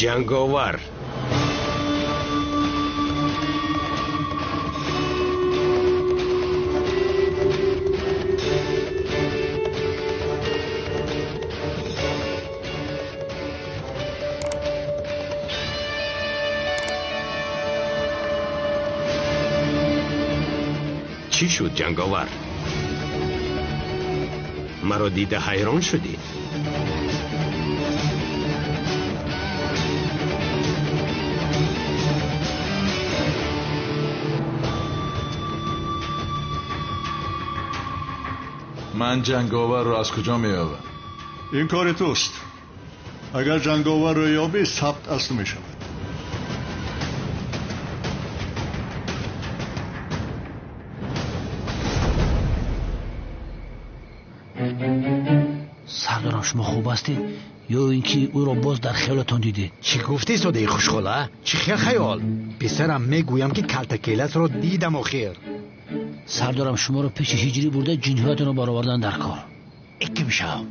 Ҷанговар. Чӣ шуд, ҷанговар? Маро дида ҳайрон шудӣ? Ман ҷанговарро аз куҷо меёбам? Ин кори туст. Агар ҷанговарро ёбӣ, сабт аз ту мешавад. Сардорам, шумо хуб ҳастед ё ин ки ӯро боз дар хаёлатон дидед? Чӣ гуфтӣ, содаи хушхола? Чӣ хел хаёл? Писарам, мегӯям ки калтакеласро дидам охир. Сардорам, шуморо пеши ҳиҷрӣ бурда ҷинҳоятонро баровардан дар кор. Икки мешавам.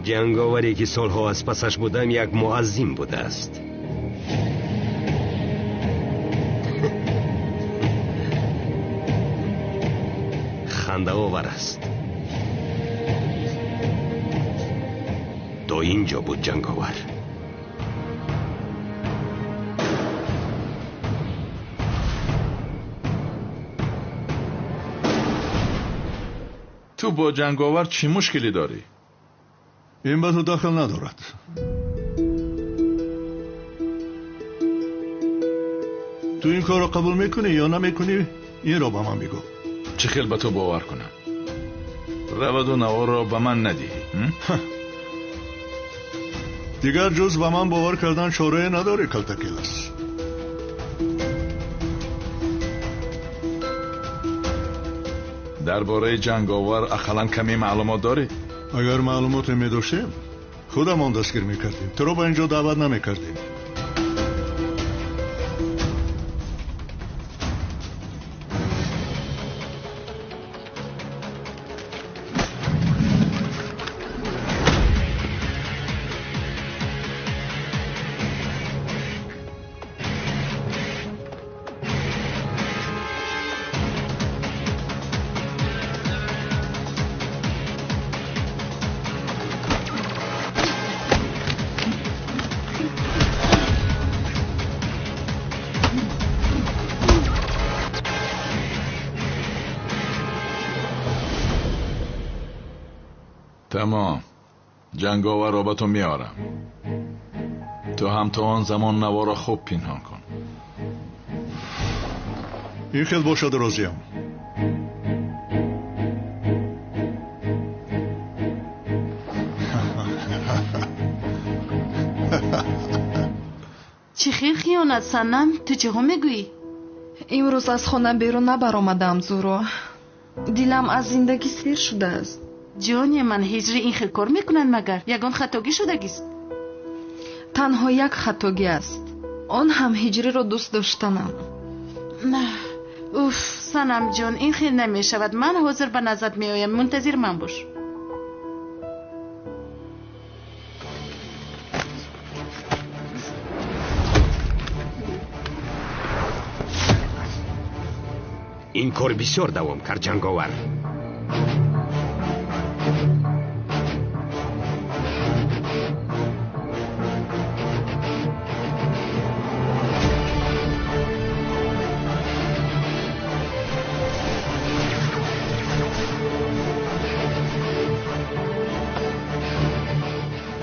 Ҷанговаре ки солҳо аз пасаш будам, як муаззим будааст. Хандаовар аст. То ин ҷо буд ҷанговар. Ту бо ҷанговар чӣ мушкиле дорӣ? Ин ба ту дахл надорад. Ту ин корро қабул мекунӣ ё намекунӣ, инро ба ман бигӯ. Чӣ хел ба ту бовар кунам? Раваду наворро ба ман надиҳӣ. Дигар ҷуз ба ман бовар кардан чорае надорӣ, калтакелас. Дар бораи ҷанговар ақаллан каме маълумот дорӣ? Агар маълумоте медоштем, худамон дастгир мекардем. Туро ба ин ҷо даъват намекардем. Тамом, ҷанговарро ба ту меорам. Ту ҳам то он замон наворро хуб пинҳон кун. Ин хел бошад, розиям. Чӣ хел хиёнат, Санам? Ту чиҳо мегӯӣ? Имрӯз аз хона берун набаромадам, Зуро. Дилам аз зиндагӣ сер шудааст. Ҷони ман, ҳиҷрӣ ин хел кор мекунанд магар? Ягон хатогӣ шудагист? Танҳо як хатогӣ аст. Он ҳам ҳиҷриро дӯст доштанам. Уф, Санамҷон, ин хел намешавад. Ман ҳозир ба назарат меоям. Мунтазир ман бош. Ин кор бисёр давом кард, ҷанговар.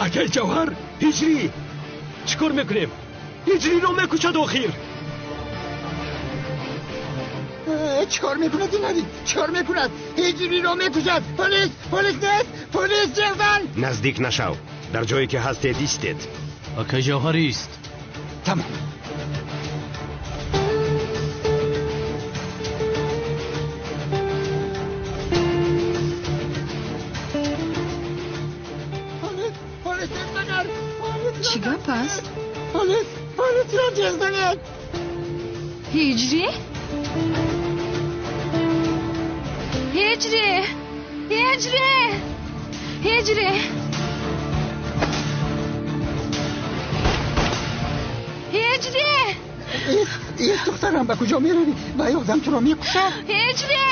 Акай Ҷавҳар, Ҳиҷрӣ, чӣ кор мекунем? Ҳиҷриро мекушад охир. Чӣ кор мекунад ин ҳадид? Чӣ кор мекунад? Ҳиҷриро мекушад. Полис, полис нест, полис ҷиғзан. Наздик нашав. Дар ҷое ки ҳастед истед. Акай Ҷавҳар ист. Тамом. Чӣ гап аст? Полис, полисро ҷиғ занед. Ҳиҷрӣ? Ҳиҷрӣ! Ҳиҷрӣ! Ҳиҷрӣ! Ҳиҷрӣ! Ист, духтарам, ба куҷо меравӣ? Вай одам туро мекушад. Ҳиҷрӣ!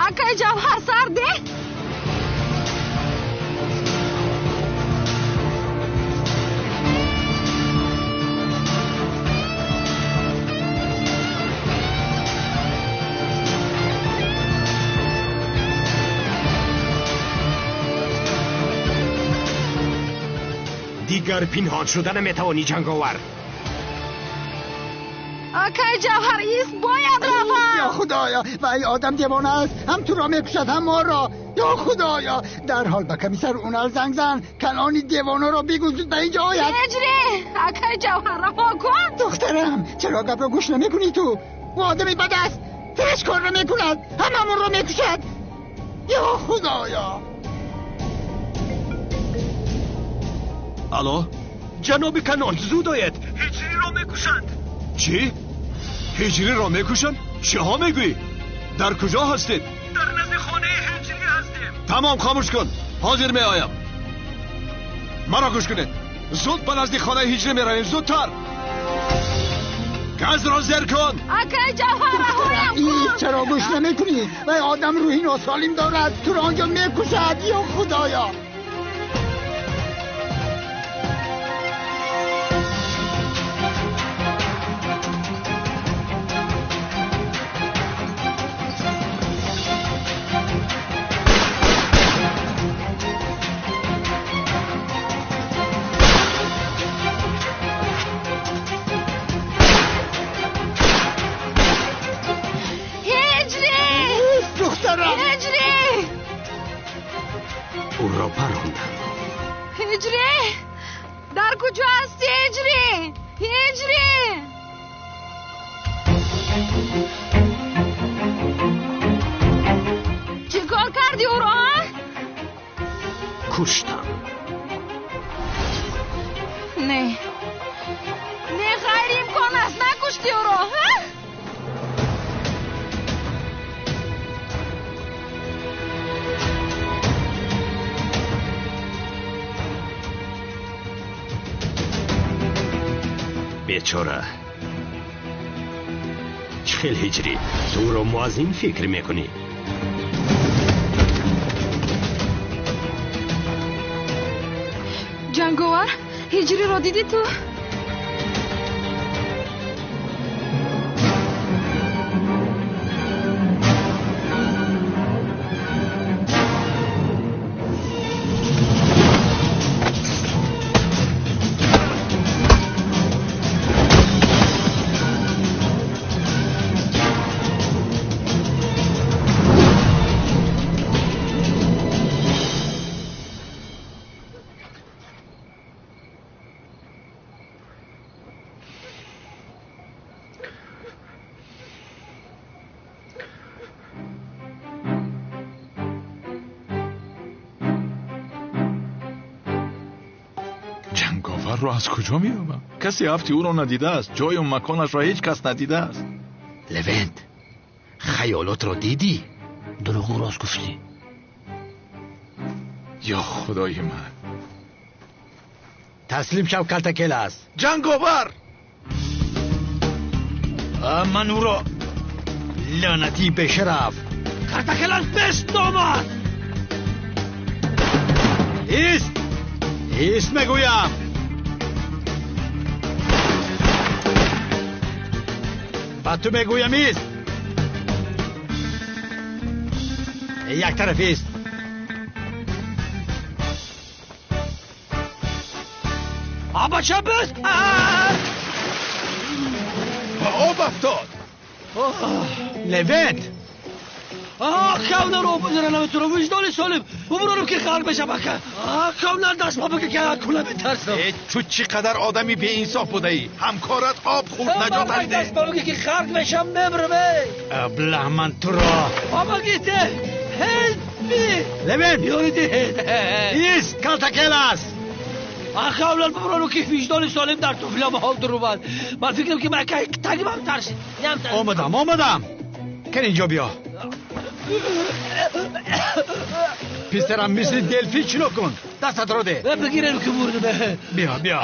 Акай Ҷавҳар сарде? Дигар пинҳон шуда наметавонӣ, ҷанговар. Акай Ҷавҳар ист, бояд равам. Ё Худоё, вай одам девона аст, ҳам туро мекушад, ҳам моро. Ё Худоё, дарҳол ба комиссар Унал занг зан, калони девонаро бигӯ зуд ба инҷо ояд. Ҳиҷрӣ, акай Ҷавҳар раҳо кун. Духтарам, чаро гапро гӯш намекунӣ ту? Ӯ одами бад аст, ҳеҷ кор намекунад, ҳамамонро мекушад. Ё Худоё. Алло? Ҷаноби Канон, зуд оед. Ҳиҷриро мекушанд. Чӣ? Ҳиҷриро мекушанд? Чиҳо мегӯӣ? Дар куҷо ҳастед? Дар назди хонаи Ҳиҷрӣ ҳастем. Тамом, хомӯш кун. Ҳозир меоям. Маро гӯш кунед. Зуд ба назди хонаи Ҳиҷрӣ меравем, зудтар. Газро зер кун. Акай Ҷавҳар, раҳоям кун. Чаро гӯш намекунӣ? Вай одам рӯҳи носолим дорад, туро онҷо мекушад. Ё Худоё. Ӯро парондам. Ҳиҷрӣ! Дар куҷо ҳастӣ, Ҳиҷрӣ? Ҳиҷрӣ! Чӣ кор кардӣ ӯро, а? Куштам. Не. Не, ғайриимкон аст, накуштӣ ӯро, ҳа? Бечора. Чӣ хел Ҳиҷрӣ? Ту ӯро муаззин фикр мекунӣ? Ҷанговар, Ҳиҷриро дидӣ ту? ҷанговарро аз куҷо меёбам? Касе ҳафти ӯро надидааст, ҷою маконашро ҳеҷ кас надидааст. Левент, хаёлотро дидӣ? Дурӯғу рост гуфтӣ. Ё худои ман! Таслим шав, калтакелас. Ҷанговар! Ман ӯро Лаънатии бешараф! Картакелас бест омад! Ист! Ист мегӯям! Ба ту мегӯям ист! Як тараф ист! Бача бест! Ба об афтод! Левент! Кавнар об бизара наметунам, виҷдони солим бубуронам ки ғарқ мешам ака. Кавнар даст ба бика ки акула метарсам. Ту чӣ қадар одами беинсоф будаӣ! Ҳамкорат об хӯрд, наҷоташ деҳ. Даст ба бика ки ғарқ мешам, мемирам. Аблаҳ, ман туро! Помогите! Help me! Левент! Ёри диҳед! Ист, калтакелас! Акавлар бубурону ки виҷдони солим дар туфлям ҳол дурумад. Ман фикрам ки ман тагимам тарсид. Омадам, омадам! Кан инҷо биё. Писарам, мисли делфин чино кун. Дастатро деҳ. Бигирем ки мурдам. Биё, биё.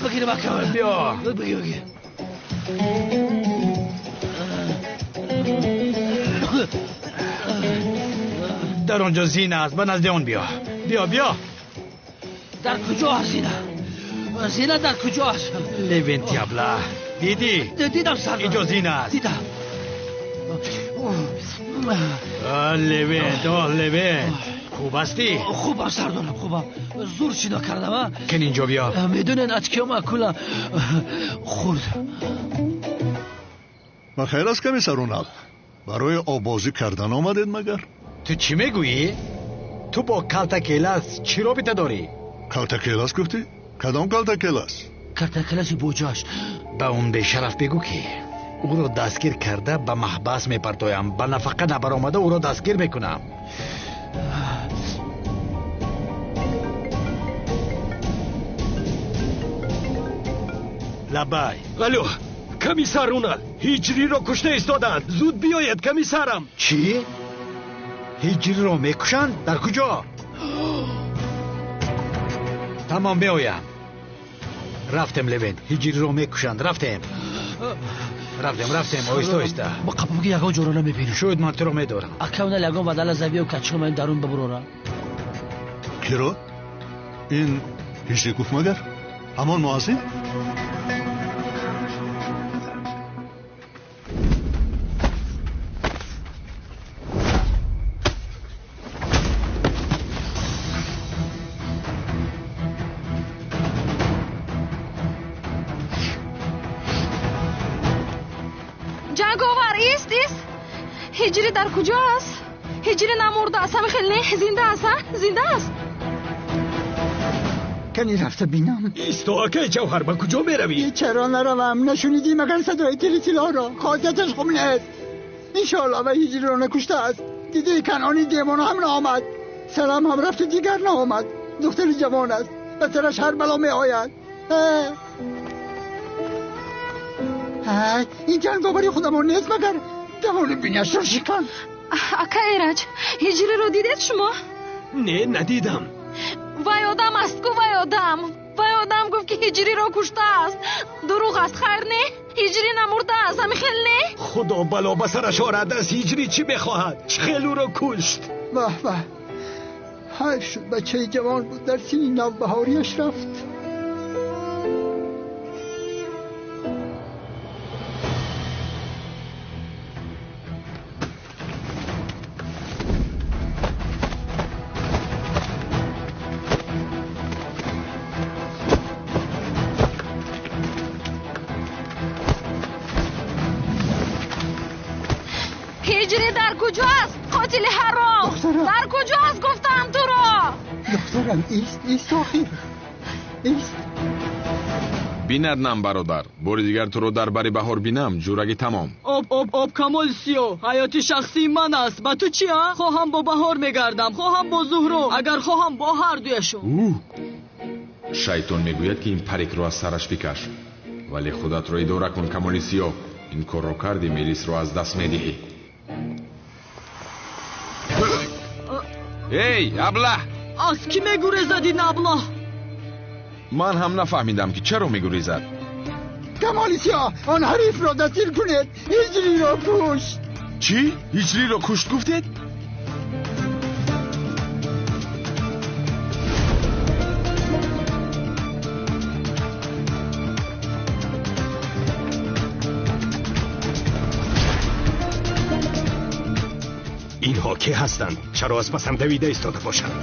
Бигирем ака. Биё. Бигир, бигир. Дар он ҷо зина аст, ба назди он биё. Биё, биё. Дар куҷо аст зина? Зина дар куҷо аст? Левенти аблаҳ. Дидӣ? Дидам сардор. Инҷо зина аст. Дидам. Левент, оҳ Левент. Хуб ҳастӣ? Хубам сардорам, хубам. Зур шино кардам, а? Кан инҷо биё. Медонед аз киём акула хӯрд. Ба хайр аст комиссар Унал. Барои оббозӣ кардан омадед магар? Ту чӣ мегӯӣ? Ту бо калтакелас чӣ робита дорӣ? Калтакелас гуфтӣ? Кадом калтакелас? Калтакеласи боҷоаш. Ба он бешараф бигӯ ки ӯро дастгир карда ба маҳбас мепартоям. Ба нафақа набаромада ӯро дастгир мекунам. Лабай. Алло, комиссар Унал, ҳиҷриро кушта истодаанд. Зуд биёед, комиссарам. Чӣ? Ҳиҷриро мекушанд? Дар куҷо? Тамом, меоям. Рафтем, Левент, ҳиҷриро мекушанд. Рафтем. Рафтем, рафтем, оҳиста оҳиста. Ба қапам ки ягон ҷоро намебинам. Шояд ман туро медорам. Ака Унал ягон вадала завиё качино ман дарун бибурорам. Киро? Ин ҳиҷрӣ гуфт магар? Ҳамон муаззин? Ҷанговар, ист, ист. Ҳиҷрӣ дар куҷо аст? Ҳиҷрӣ намурдааст, ҳами хел не? Зинда аст, а? Зинда аст? Кани рафта бинам. Исто, акай Ҷавҳар, ба куҷо меравӣ? Чаро наравам? Нашунидӣ магар садои тири силоҳро? Хосияташ хуб нест. Иншоалло ва ҳиҷриро накуштааст. Дидӣ Канъони девона ҳам наомад. Салам ҳам рафту дигар наомад. Духтари ҷавон аст. Ба сараш ҳар бало меояд. Ин ҷанговари худамон нест магар? Давони биняшро шикан. Ака Эраҷ, ҳиҷриро дидед шумо? Не, надидам. Вай одам аст ку, вай одам. Вай одам гуфт ки ҳиҷриро куштааст. Дурӯғ аст, хайр не? Ҳиҷрӣ намурдааст, ҳами хел не? Худо бало ба сараш орад, аз ҳиҷрӣ чӣ мехоҳад? Чӣ хел ӯро кушт? Ваҳ ваҳ, ҳайф шуд, бачаи ҷавон буд, дар синни навбаҳориаш рафт. Ҳиҷрӣ дар куҷо аст? Қотили ҳаром! Дар куҷо аст гуфтам туро? Духтарам, ист, ист, охир. Ист. Бинад нам, бародар. Бори дигар туро дар бари баҳор бинам, ҷураги тамом. Об, об, об, Камоли Сиёҳ, ҳаёти шахсии ман аст. Ба ту чи, а? Хоҳам бо баҳор мегардам, хоҳам бо Зуҳро, агар хоҳам бо ҳар дуяшон. Шайтон мегӯяд ки ин парикро аз сараш бикаш. Вале худатро идора кун, Камоли Сиёҳ. Ин корро кардӣ, Мелисро аз даст медиҳӣ. Эй, аблаҳ! Аз кӣ мегурезад ин аблаҳ? Ман ҳам нафаҳмидам ки чаро мегурезад. Камоли Сиёҳ, он ҳарифро дастгир кунед, ҳиҷриро кушт. Чӣ? Ҳиҷриро кушт гуфтед? Инҳо кӣ ҳастанд? Чаро аз пасам давида истода бошанд?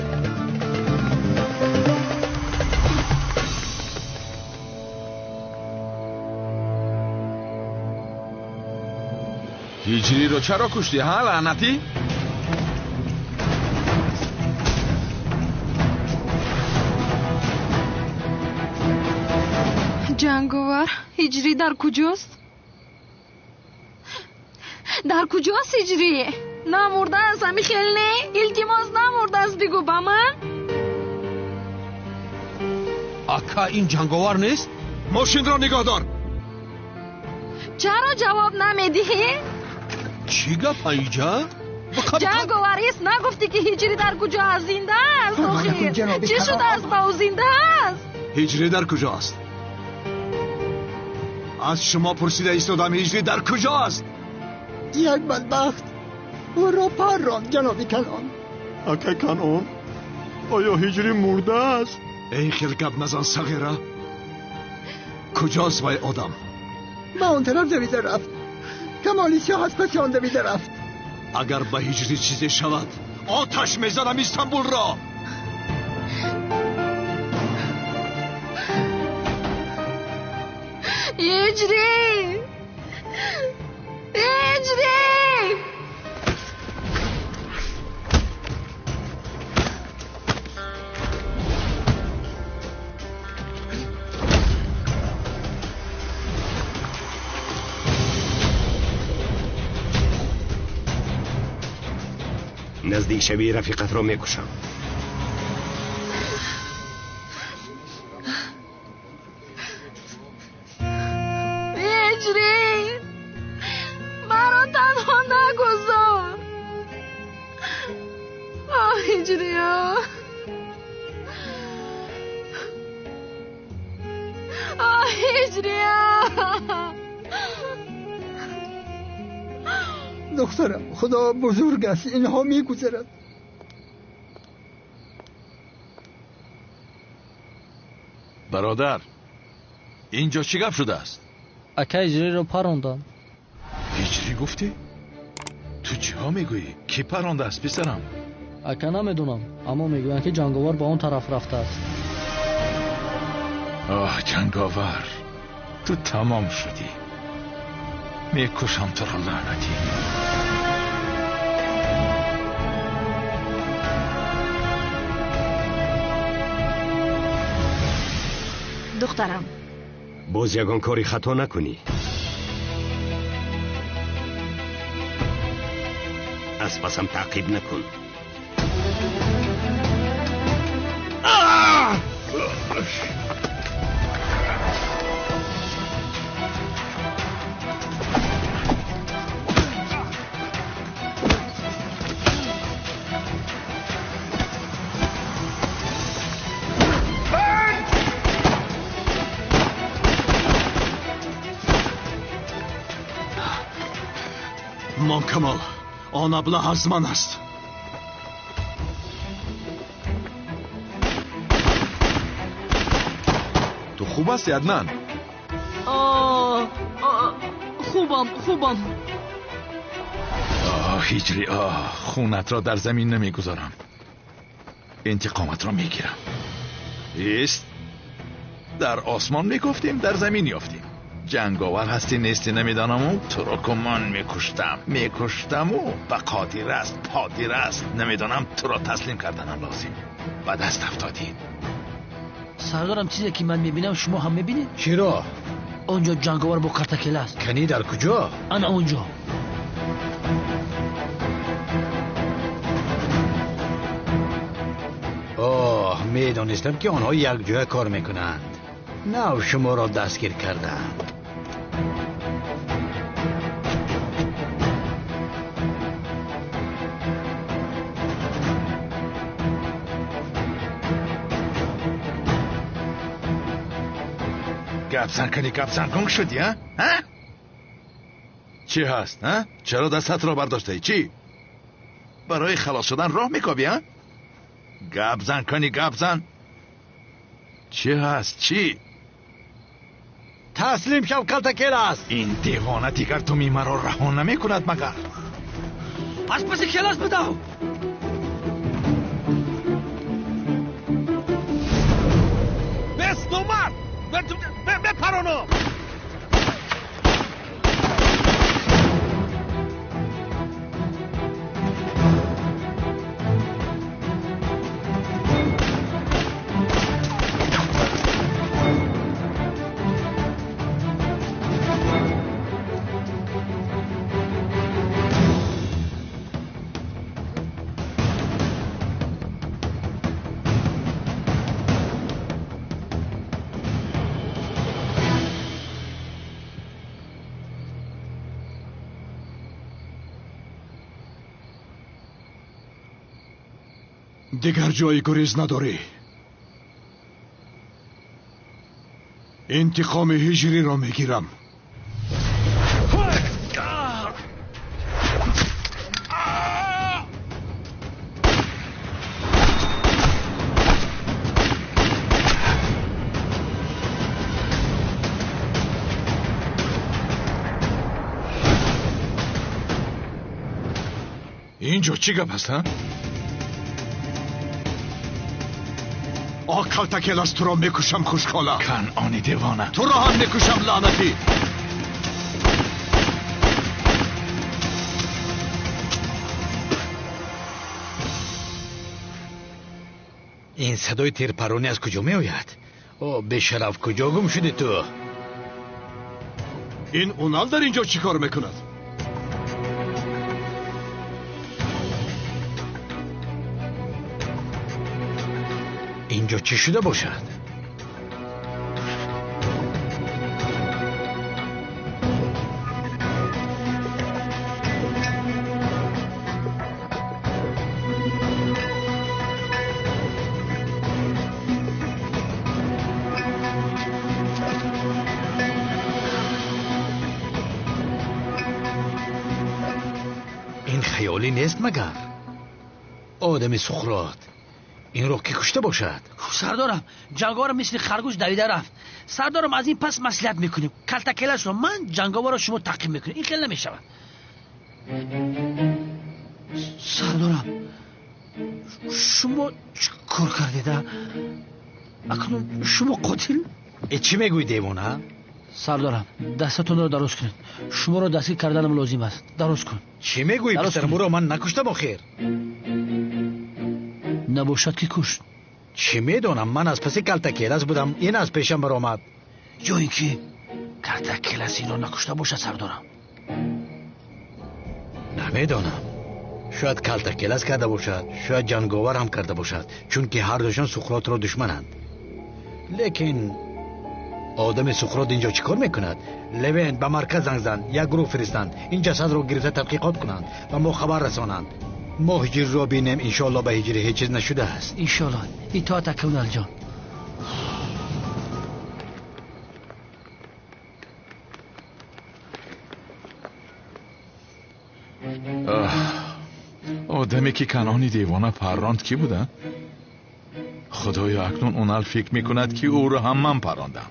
Ҳиҷриро чаро куштӣ, ҳа, лаънатӣ? Ҷанговар, Ҳиҷрӣ дар куҷост? Дар куҷост Ҳиҷрӣ? Намурдааст, ҳами хел не? Илтимос, намурдааст, бигӯ ба ман. Ака, ин ҷанговар нест? Мошинро нигоҳ дор. Чаро ҷавоб намедиҳӣ? Чӣ гап инҷа? Ҷанговар ист, нагуфтӣ ки Ҳиҷрӣ дар куҷо аст? Зинда аст охир. Чӣ шудааст ба ӯ? Зинда аст? Ҳиҷрӣ дар куҷо аст? Аз шумо пурсида истодам, Ҳиҷрӣ дар куҷо аст? Як бадбахт ӯро парронд, ҷаноби Канъон. Ака Канъон, оё Ҳиҷрӣ мурда аст? Эй хел гап назан, сағира. Куҷост вай одам? Ба он тараф давида рафт. Камоли Сиёҳ аз паси он давида рафт. Агар ба Ҳиҷрӣ чизе шавад, оташ мезанам Истанбулро. Ҳиҷрӣ! Ҳиҷрӣ! Наздик шавӣ, рафиқатро мекушам. Ҳиҷрӣ, маро танҳо нагузор. Оҳ, Ҳиҷрӣ, оҳ, Ҳиҷрӣ. Духтарам, Худо бузург аст, инҳо мегузарад. Бародар, инҷо чӣ гап шудааст? Ака, Ҳиҷриро паронданд. Ҳиҷрӣ гуфтӣ? Ту чиҳо мегӯӣ? Кӣ парондааст, писарам? Ака, намедонам, аммо мегӯянд ки ҷанговар ба он тараф рафтааст. Оҳ, ҷанговар, ту тамом шудӣ. Мекушам туро, лаънатӣ. Духтарам, боз ягон кори хато накунӣ. Аз пасам таъқиб накун. Мон Камол, он аблаҳ аз ман аст. Ту хуб ҳастӣ, Аднан? Хубам, хубам. Оҳ, Ҳиҷрӣ, оҳ, хунатро дар замин намегузорам. Интиқоматро мегирам. Ист, дар осмон мегуфтем, дар замин ёфтем. Ҷанговар ҳастӣ нестӣ намедонаму туро ку ман мекуштам, мекуштаму ба қодир аст, подир аст, намедонам, туро таслим карданам лозим. Ба даст афтодӣ. Сардорам, чизе ки ман мебинам, шумо ҳам мебинед? Чиро? Он ҷо ҷанговар бо картакела аст. Канӣ, дар куҷо? Ана он ҷо. Оҳ, медонистам ки онҳо якҷоя кор мекунанд. Нав шуморо дастгир карданд. Гапзан кунӣ, гапзан гунг шудӣ, а? Чӣ ҳаст, а? Чаро дастатро бардоштаӣ? Чӣ? Барои халос шудан роҳ мекобӣ, а? Гап зан, кани гап зан. Чӣ ҳаст, чӣ? Таслим шав, Калтакелас. Ин девона дигар думи маро раҳо намекунад магар. Аз паси Келас бидав. Бес номард! Бепаронам! Дигар ҷои гурез надорӣ. Интиқоми ҳиҷриро мегирам. Инҷо чӣ гап аст, а? О, Калтакелас, туро мекушам, хушкола. Канъони девона. Туро ҳам мекушам, лаънатӣ. Ин садои тирпаронӣ аз куҷо меояд? О, бешараф, куҷо гум шудӣ ту? Ин Унал дар инҷо чӣ кор мекунад? Инҷо чӣ шуда бошад? Ин хаёлӣ нест магар? Одами Суқрот инро ки кушта бошад? Сардорам, ҷанговарам мисли харгӯш давида рафт. Сардорам, аз ин пас маслиҳат мекунем. Калтакелашро ман, ҷанговарро шумо таъқиб мекунем. Ин хел намешавад. Сардорам, шумо чӣ кор кардед? Акнун шумо қотил? Э, чӣ мегӯӣ, девона? Сардорам, дастатонро дароз кунед. Шуморо дастгир карданам лозим аст. Дароз кун. Чӣ мегӯӣ, писарам? Ӯро ман накуштам охир. Набошад ки кушт. Чӣ медонам, ман аз паси Калтакелас будам, ин аз пешам баромад. Ё ин ки Калтакелас инро накушта бошад, сардорам. Намедонам. Шояд Калтакелас карда бошад, шояд ҷанговар ҳам карда бошад, чунки ҳардушон Суқротро душмананд. Лекин одами Суқрот инҷо чӣ кор мекунад? Левент, ба марказ занг зан, як гурӯҳ фиристанд, ин ҷасадро гирифта тадқиқот кунанд ва мо хабар расонанд. Мо ҳиҷриро бинем, иншоалло ба ҳиҷрӣ ҳеҷ чиз нашудааст. Иншоалло. Итоат акуналҷон. Одаме ки Канъони девона парронд кӣ буда? Худоё, акнун Унал фикр мекунад ки ӯро ҳам ман паррондам.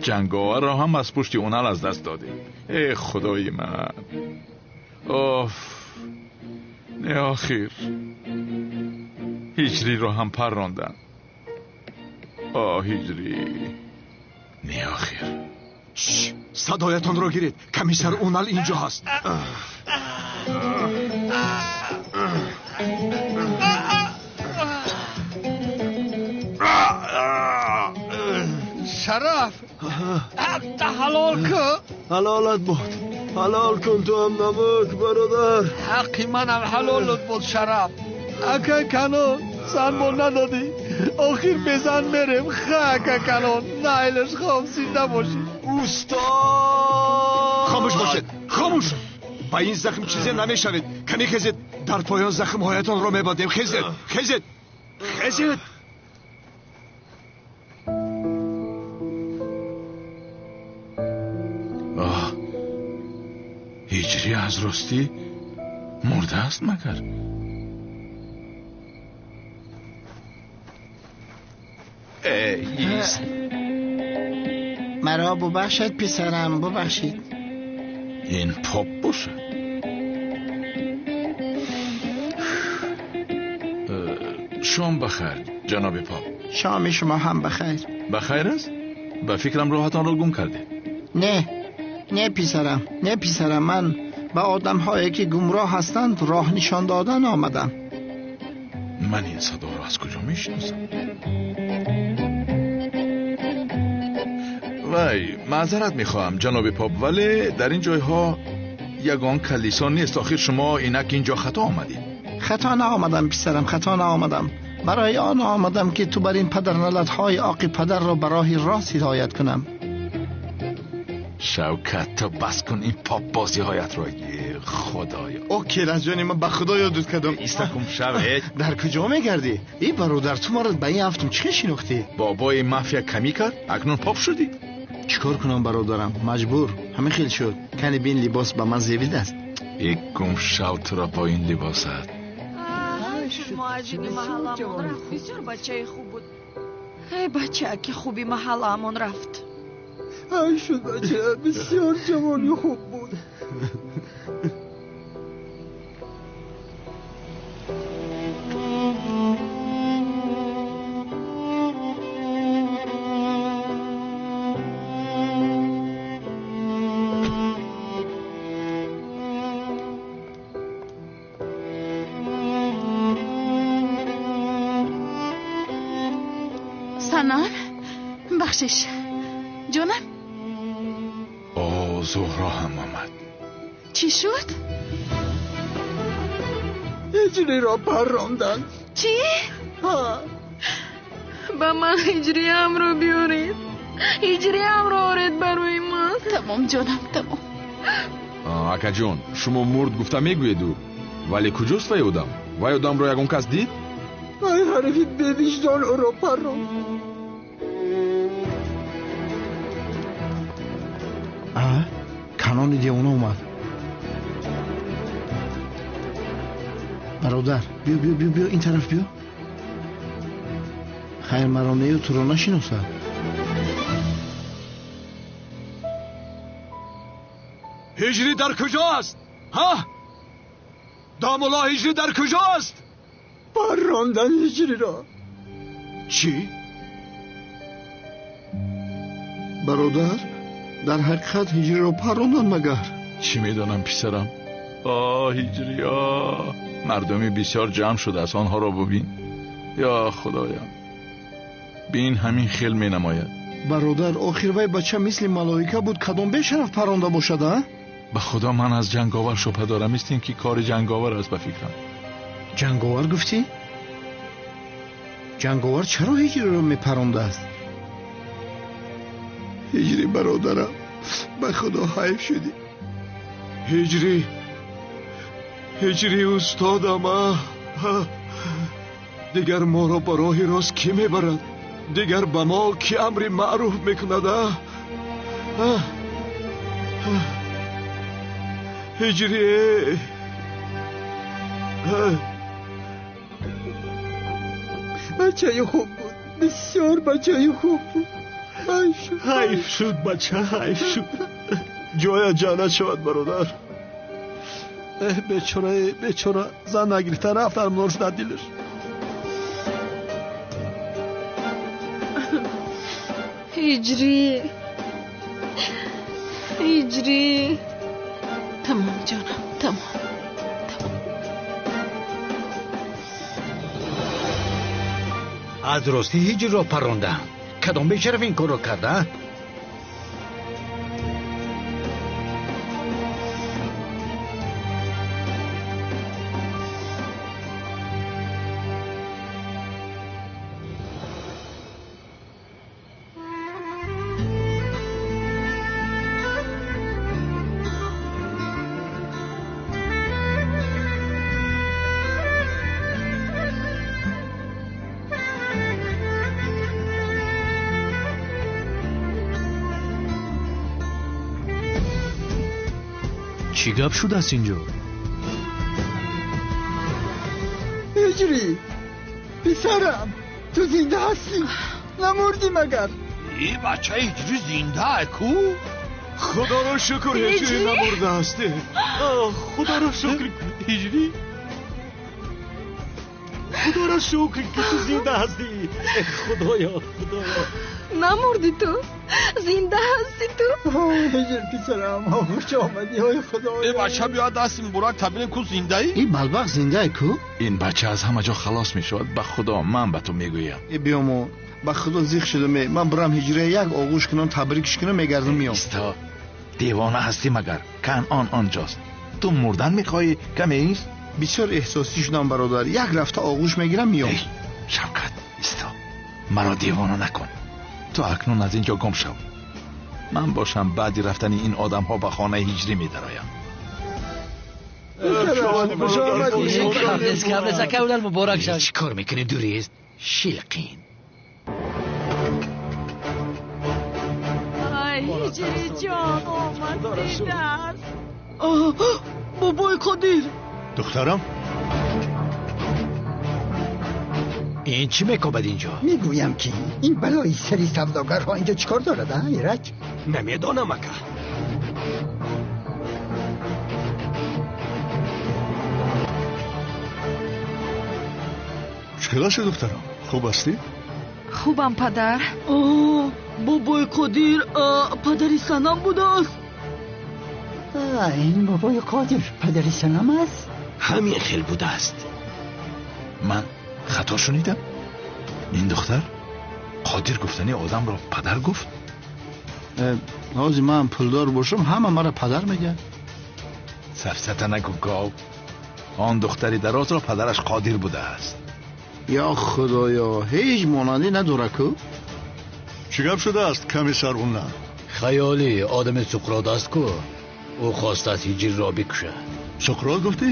Ҷанговарро ҳам аз пушти Унал аз даст додем. Э, худои ман. Оф. Не, охир. Ҳиҷриро ҳам паррондам. О, ҳиҷрӣ. Не, охир. Садоятонро гиред. Комиссар Унал инҷо ҳаст. Шараф, ҳалол кун. Ҳалолат бод. Ҳалол кун ту ҳам намак, бародар. Ҳаққи манам ҳалолат бод, Шараф. Ака Канон, зан мо надодӣ. Охир безан мерем. Ха, ака Канон, найлаш хом, зинда бошӣ. Устод! Хомӯш бошед, хомӯш! Ба ин захм чизе намешавед. Каме хезед, дар поён захмҳоятонро мебандем. Хезед, хезед, хезед! Аз ростӣ мурдааст магар? Ист. Маро бубахшед, писарам, бубахшед. Ин поп бошад. Шом бахайр, ҷаноби поп. Шоми шумо ҳам бахайр. Бахайр аст? Ба фикрам роҳатонро гум кардед. Не, не писарам, не писарам, ман ба одамҳое ки гумроҳ ҳастанд роҳ нишон додан омадам. Ман ин садоро аз куҷо мешиносам? Вай, маъзарат мехоҳам, ҷаноби поп, вале дар ин ҷойҳо ягон калисо нест. Охир шумо инак инҷо хато омадед. Хато наомадам, писарам, хато наомадам. Барои он омадам ки ту бар ин падарналатҳои оқи падарро ба роҳи рост ҳидоят кунам. Шавкат, ту бас кун ин попбозиҳоятро. Худоё. О, келасҷони ман ба худо ёдут кардам. Истакум шавед. Дар куҷо мегардӣ? Эй бародар, ту маро ба ин ҳафтум чӣ шинохтӣ? Бобои мафия камӣ кард, акнун поп шудӣ. Чӣ кор кунам бародарам? Маҷбур. Ҳамин хел шуд. Кани бин либос ба ман зебидааст. Э, гум шав туро бо ин либосат. Шуд муаззини маҳалламон рафт. Бисёр бачаи хуб буд. Эй бачаки хуби маҳалламон рафт. Ай шуд бача, бисёр ҷавони хуб буд. Санам, бахшиш. Ҷонам? О, Зуҳро ҳам омад. Чӣ шуд? Ҳиҷриро парронданд. Чӣ? Ба ман ҳиҷриамро биёред. Ҳиҷриамро оред барои ман. Тамом ҷонам, тамом. Акаҷон, шумо мурд гуфта мегӯеду, вале куҷост вай одам? Вай одамро ягон кас дид? Вай ҳарифи бевиҷдон ӯро парронд. Канони девона омад. Бародар, биё, биё, биё, биё, ин тараф биё. Хайр, маро нею туро нашиносад. Ҳиҷрӣ дар куҷост? Ҳа? Домулло, ҳиҷрӣ дар куҷост? Паррондан ҳиҷриро. Чӣ? Бародар, дар ҳақиқат ҳиҷриро парронданд магар? Чӣ медонам, писарам? О, ҳиҷрӣ, о, мардуми бисёр ҷамъ шудааст, онҳоро бубин. Ё худоям, бин ҳамин хел менамояд. Бародар, охир вай бача мисли малоика буд, кадом бешараф парронда бошад, а? Ба худо ман аз ҷанговар шубҳа дорам, мисли ин ки кори ҷанговар аст ба фикрам. Ҷанговар гуфтӣ? Ҷанговар чаро ҳиҷриро мепарондааст? Ҳиҷрӣ бародарам, ба худо ҳайф шудӣ. Ҳиҷрӣ, ҳиҷрӣ устодам, дигар моро ба роҳи рост кӣ мебарад? Дигар ба мо кӣ амри маъруф мекунад? Ҳиҷрӣ, бачаи хуб буд, бисёр бачаи хуб буд. Ҳайф шуд бача, ҳайф шуд. Ҷоя ҷаннат шавад бародар. Эҳ, бечора, бечора, зан нагирифта рафт армнор шуда дилаш. Ҳиҷрӣ, ҳиҷрӣ. Тамом ҷонам, тамом. Аз ростӣ ҳиҷриро паррондаам. Кадом бешараф ин корро карда? Чӣ гап шудааст инҷо? Ҳиҷрӣ, писарам, ту зинда ҳастӣ? Намурдӣ магар? Ин бача Ҳиҷрӣ зинда ку? Худоро шукр, Ҳиҷрӣ намурдааст. Худоро шукр, Ҳиҷрӣ. Худоро шукр, ки ту зинда ҳастӣ. Худоё, Худоё. Намурдӣ ту? Зинда ҳастӣ ту? Ҳиҷр писарам, хуш омадӣ, ой Худоё. Э бача биё дасти муборак табинем ку зиндаӣ? Ин балбақ зиндаи ку? Ин бача аз ҳама ҷо халос мешавад, ба Худо ман ба ту мегӯям. Э биёмо, ба Худо зиқ шудам, ман бурам Ҳиҷрия як оғӯш кунам, табрикш кунам, мегардам меом. Исто, девона ҳастӣ магар? Канъон онҷост. Ту мурдан мехоҳӣ, каме ист? Бисёр эҳсосӣ шудам бародар, як рафта оғӯш мегирам меом. Шавкат, исто, маро девона накун. Ту акнун аз инҷо гум шав. Ман бошам баъди рафтани ин одамҳо ба хонаи Ҳиҷрӣ медароям. Чӣ кор мекунӣ, дурист? Шилқин. Ай, Ҳиҷрӣ ҷон, омад дидааст. Бобои Қодир. Духтарам? Ин чӣ мекобад инҷо? Мегӯям ки ин балои сари савдогарҳо инҷо чӣ кор дорад, а Ираҷ? Намедонам, ака. Чӣ хел ҳастӣ, духтарам? Хуб ҳастӣ? Хубам, падар. Бобои Қодир падари Санам будааст. Ин бобои Қодир падари Санам аст? Ҳамин хел будааст. Ман хато шунидам? Ин духтар Қодир гуфтани одамро падар гуфт? Ҳозир ман пулдор бошам, ҳама маро падар мегӯяд. Сафсата нагӯ, гов. Он духтари дарозро падараш Қодир будааст. Ё Худоё, ҳеҷ монандӣ надора ку? Чӣ гап шудааст, комиссар Унна? Хаёлӣ одами Суқрот аст ку. Ӯ хостааст Ҳиҷрро бикушад. Суқрот гуфтӣ?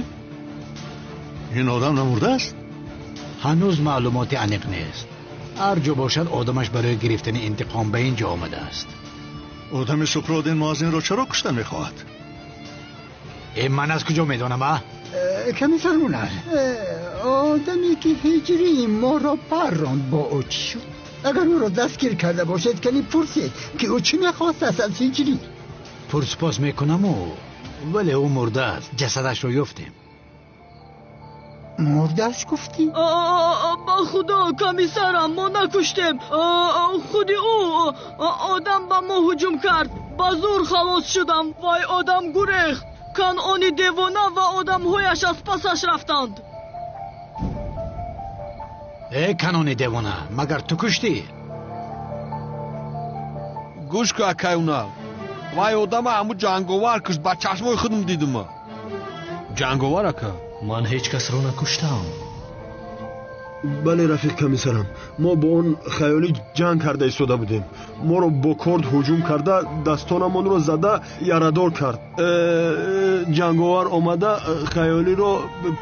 Ин одам намурдааст? Ҳанӯз маълумоти аниқ нест. Ҳар ҷо бошад, одамаш барои гирифтани интиқом ба ин ҷо омадааст. Одами Суқрот ин муаззинро чаро кушта мехоҳад? Э, ман аз куҷо медонам, а? Комиссар Унар, одаме ки Ҳиҷрии моро парронд бо ӯ чӣ шуд? Агар ӯро дастгир карда бошед, кани пурсед ки ӯ чӣ мехостааст аз Ҳиҷрӣ. Пурсупос мекунаму, вале ӯ мурдааст, ҷасадашро ёфтем. Мурдааст гуфтӣ? Ба Худо, комиссарам, мо накуштем. Худи ӯ одам ба мо ҳуҷум кард. Ба зур халос шудам. Вай одам гурехт. Канъони девона ва одамҳояш аз пасаш рафтанд. Э, Канъони девона, магар ту куштӣ? Гӯш ку, акай Унал. Вай одама ҳаму ҷанговар кушт, ба чашмои худам дидам. Ҷанговар, ака? Ман ҳеҷ касро накуштам. Бале, рафиқ комиссарам, мо бо он хаёлӣ ҷанг карда истода будем. Моро бо корд ҳуҷум карда, дастонамонро зада ярадор кард. Ҷанговар омада хаёлиро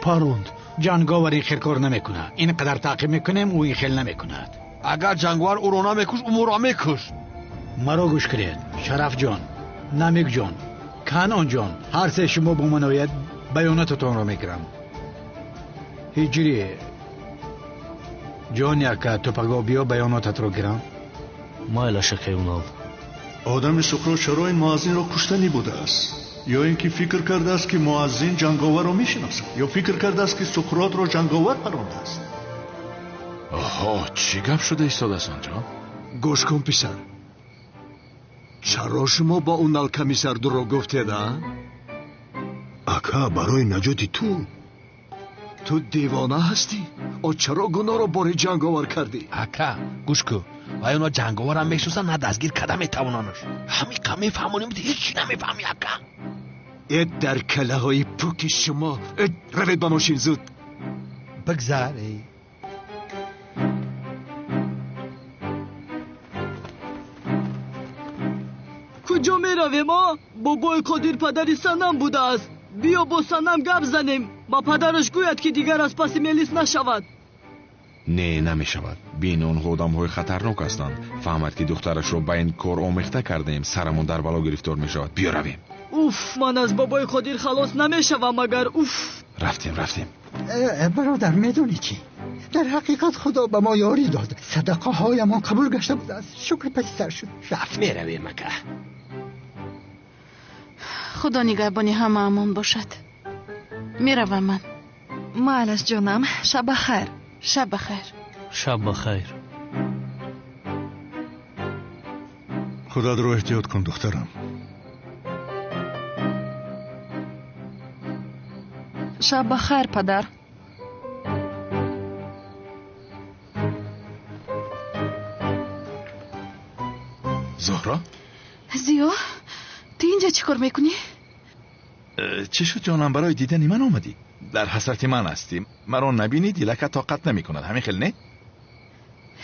паронд. Ҷанговар ин хел кор намекунад. Ин қадар таъқиб мекунем, ӯ ин хел намекунад. Агар ҷанговар ӯро намекушт, ӯ моро мекушт. Маро гӯш кунед, Шарафҷон, Намикҷон, Канъонҷон, ҳар се шумо бо ман ояд, баёнотатонро мегирам. Ҳиҷрӣ ҷони ака, ту паго биё баёнотатро гирам. Майлаш, акай Унал. Одами Суқрот чаро ин муаззинро куштанӣ будааст? Ё ин ки фикр кардааст, ки муаззин ҷанговарро мешиносад, ё фикр кардааст, ки Суқротро ҷанговар парондааст? Оҳо, чӣ гап шуда истодааст онҷо? Гӯш кун, писар, чаро шумо ба Унал комиссар дурӯғ гуфтед, а? Ака, барои наҷоти ту. Ту девона ҳастӣ? О чаро гуноҳро бори ҷанговар кардӣ? Ака, гӯш кун, вай оно ҷанговарам мешиносанд, на дастгир карда метавонанаш. Ҳамиқа мефаҳмонем, ҳеҷ чӣ намефаҳмӣ, ака. Э, дар калаҳои пуки шумо. Э, равед ба мошин зуд. Бигзар. Куҷо меравем, а? Бобои Қодир падари Санам будааст. Биё бо Санам гап занем. Ба падараш гӯяд, ки дигар аз паси Мелис нашавад. Не, намешавад. Бин, онҳо одамҳои хатарнок ҳастанд. Фаҳмад, ки духтарашро ба ин кор омехта кардаем, сарамон дар бало гирифтор мешавад. Биё равем. Уф, ман аз бобои Қодир халос намешавам агар уф. Рафтем, рафтем. Бародар, медонӣ чӣ? Дар ҳақиқат Худо ба мо ёрӣ дод. Садақаҳоямон қабул гашта будааст. Шукр паси сар шуд. Рафт. Меравем, ака. Худо нигаҳбони ҳамаамон бошад. Меравам ман. Майлаш, ҷонам, шаб ба хайр. Шаб ба хайр. Шаб ба хайр. Худатро эҳтиёт кун, духтарам. Шаб ба хайр, падар. Зуҳро? Зиё, ту инҷа чӣ кор мекунӣ? Чӣ шуд, ҷонам, барои дидани ман омадӣ? Дар ҳасрати ман ҳастӣ. Маро набинӣ дилака тоқат намекунад. Ҳамин хел не?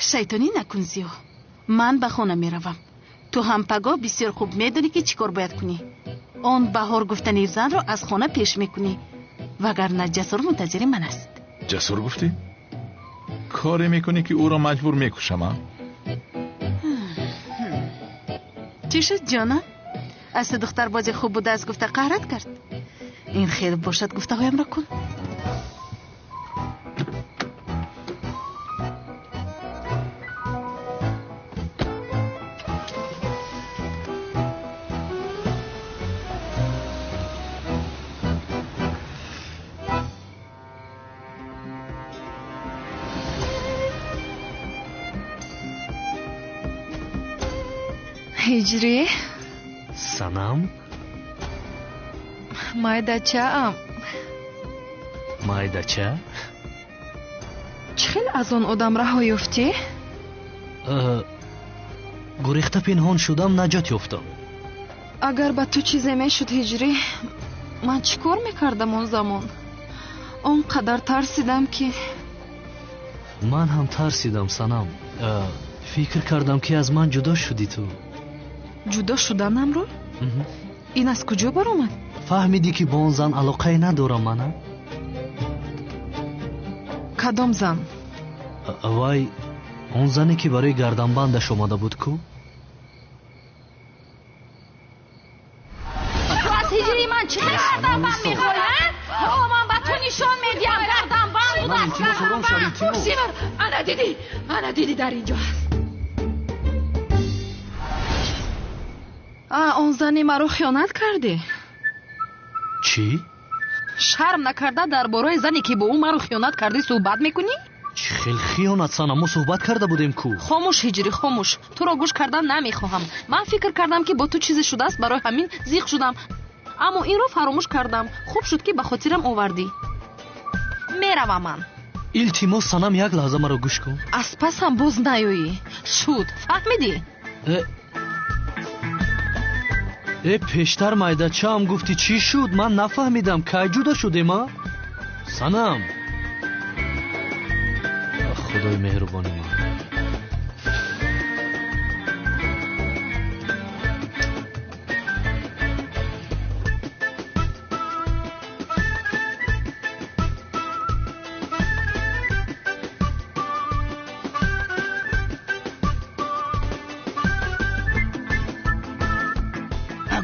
Шайтонӣ накун, Зиё. Ман ба хона меравам. Ту ҳам пагоҳ бисёр хуб медонӣ, ки чӣ кор бояд кунӣ. Он баҳор гуфтани занро аз хона пеш мекунӣ. Вагарна Ҷасур мунтазири ман аст. Ҷасур гуфтӣ? Коре мекунӣ, ки ӯро маҷбур мекушам, а? Чӣ шуд, ҷонам? Аз ту духтарбози хуб будааст гуфта қаҳрат кард? Ин хел бошад, гуфтаҳоямро кун. Ҳиҷрӣ? Санам? Майдачаам. Майдача? Чӣ хел аз он одам раҳо ёфтӣ? Гурехта пинҳон шудам, наҷот ёфтам. Агар ба ту чизе мешуд, Ҳиҷрӣ, ман чӣ кор мекардам он замон? Он қадар тарсидам, ки Ман ҳам тарсидам, Санам. Фикр кардам, ки аз ман ҷудо шудӣ ту. Ҷудо шуданамро? Ин аз куҷо баромад? Фаҳмидӣ, ки бо он зан алоқае надорам мана? Кадом зан? Вай, он зане, ки барои гарданбандаш омада буд ку? Ту аз ҳиҷрии ман чӣ хел гарданбанд мехоҳӣ, а? Ҳоло ман ба ту нишон медиҳам, гарданбанд будааст, гарданбанд. Пурсивар, ана дидӣ, ана дидӣ, дар ин ҷо аст. А, он зани маро хиёнат кардӣ? Чӣ? Шарм накарда дар бораи зане, ки бо ӯ маро хиёнат кардӣ, суҳбат мекунӣ? Чӣ хел хиёнат, Санам? Мо суҳбат карда будем ку. Хомӯш, Ҳиҷрӣ, хомӯш. Туро гӯш кардан намехоҳам. Ман фикр кардам, ки бо ту чизе шудааст, барои ҳамин зиқ шудам. Аммо инро фаромӯш кардам. Хуб шуд, ки ба хотирам овардӣ. Меравам ман. Илтимос, Санам, як лаҳза маро гӯш кун. Аз пасам боз наёӣ. Шуд, фаҳмидӣ? Э, пештар майдачаам гуфтӣ, чӣ шуд? Ман нафаҳмидам, кай ҷудо шудем, а? Санам, Худои меҳрубони ман.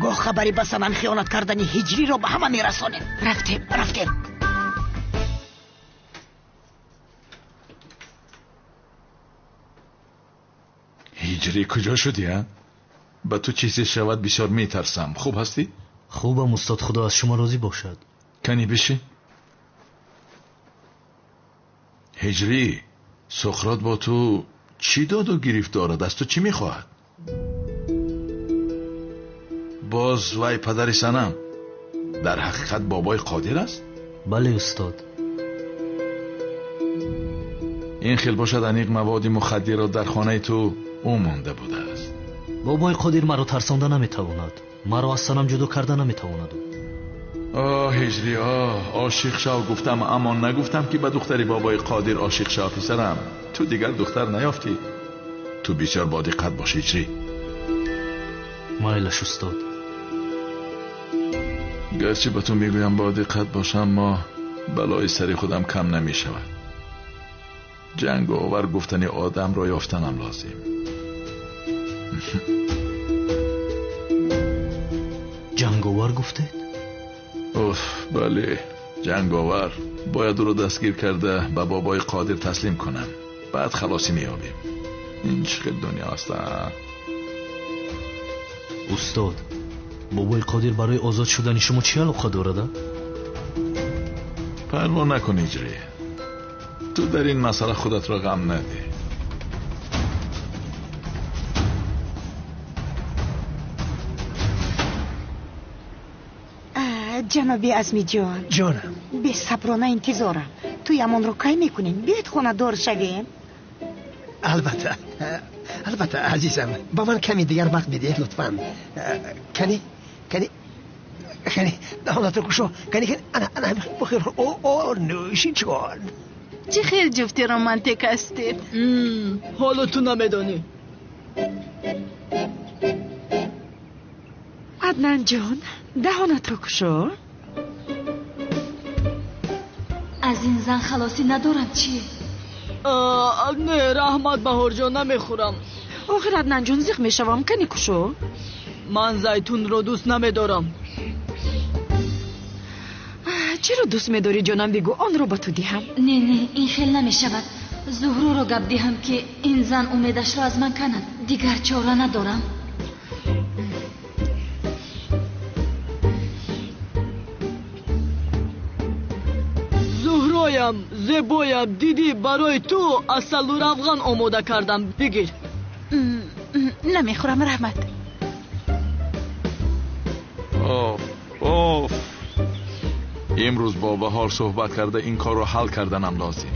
Пагоҳ хабари ба Санам хиёнат кардани Ҳиҷриро ба ҳама мерасонем. Рафтем, рафтем. Ҳиҷрӣ, куҷо шудӣ, а? Ба ту чизе шавад, бисёр метарсам. Хуб ҳастӣ? Хубам, устод, Худо аз шумо розӣ бошад. Кани бишӣ. Ҳиҷрӣ, Суқрот бо ту чӣ доду гирифт дорад? Аз ту чӣ мехоҳад? Боз вай падари Санам дар ҳақиқат бобои Қодир аст? Бале, устод. Ин хел бошад, аниқ маводи мухаддирро дар хонаи ту ӯ монда будааст. Бобои Қодир маро тарсонда наметавонад. Маро аз Санам ҷудо карда наметавонад. Оҳ, Ҳиҷрӣ, оҳ, ошиқ шав гуфтам, аммо нагуфтам, ки ба духтари бобои Қодир ошиқ шав, писарам. Ту дигар духтар наёфтӣ. Ту бисёр бодиққат бош, Ҳиҷрӣ. Майлаш, устод. Гарчи ба ту мегӯям бодиққат бош, аммо балои сари худам кам намешавад. Ҷанговар гуфтани одамро ёфтанам лозим. Ҷанговар. Ҷанговар гуфтед? Уф, бале, ҷанговар. Бояд ӯро дастгир карда ба бобои Қодир таслим кунам. Баъд халосӣ меёбем. Ин чӣ хел дунё аст, а? Устод, бобои Қодир барои озод шудани шумо чӣ алоқа дорад? Парво накун, Ҳиҷрӣ. Ту дар ин масъала худатро ғам надеҳ. Ҷаноби Азмиҷон. Ҷонам. Бесаброна интизорам. Туямонро кай мекунем? Биёед хонадор шавем. Албатта, албатта, азизам. Ба ман каме дигар вақт бидиҳед, лутфан. Кани, кани, кани, даҳонатро кушо. Кани, кани, ана, ана, бихӯр. О, о, нӯши ҷон. Чӣ хел ҷуфти романтик ҳастед. Ҳоло ту намедонӣ. Аднан ҷон, даҳонатро кушо. Аз ин зан халосӣ надорам, чӣ? Не, раҳмат, Баҳорҷон, намехӯрам. Охир, Аднан ҷон, зиқ мешавам, кани кушо. Ман зайтунро дӯст намедорам. Чиро дӯст медорӣ, ҷонам, бигӯ, онро ба ту диҳам. Не, не, ин хел намешавад. Зуҳруро гап диҳам, ки ин зан умедашро аз ман канад. Дигар чора надорам. Зуҳроям, зебоям, дидӣ, барои ту асалу равған омода кардам. Бигир. Намехӯрам, раҳмат. Оф, оф. Имрӯз бо Баҳор суҳбат карда ин корро ҳал карданам лозим.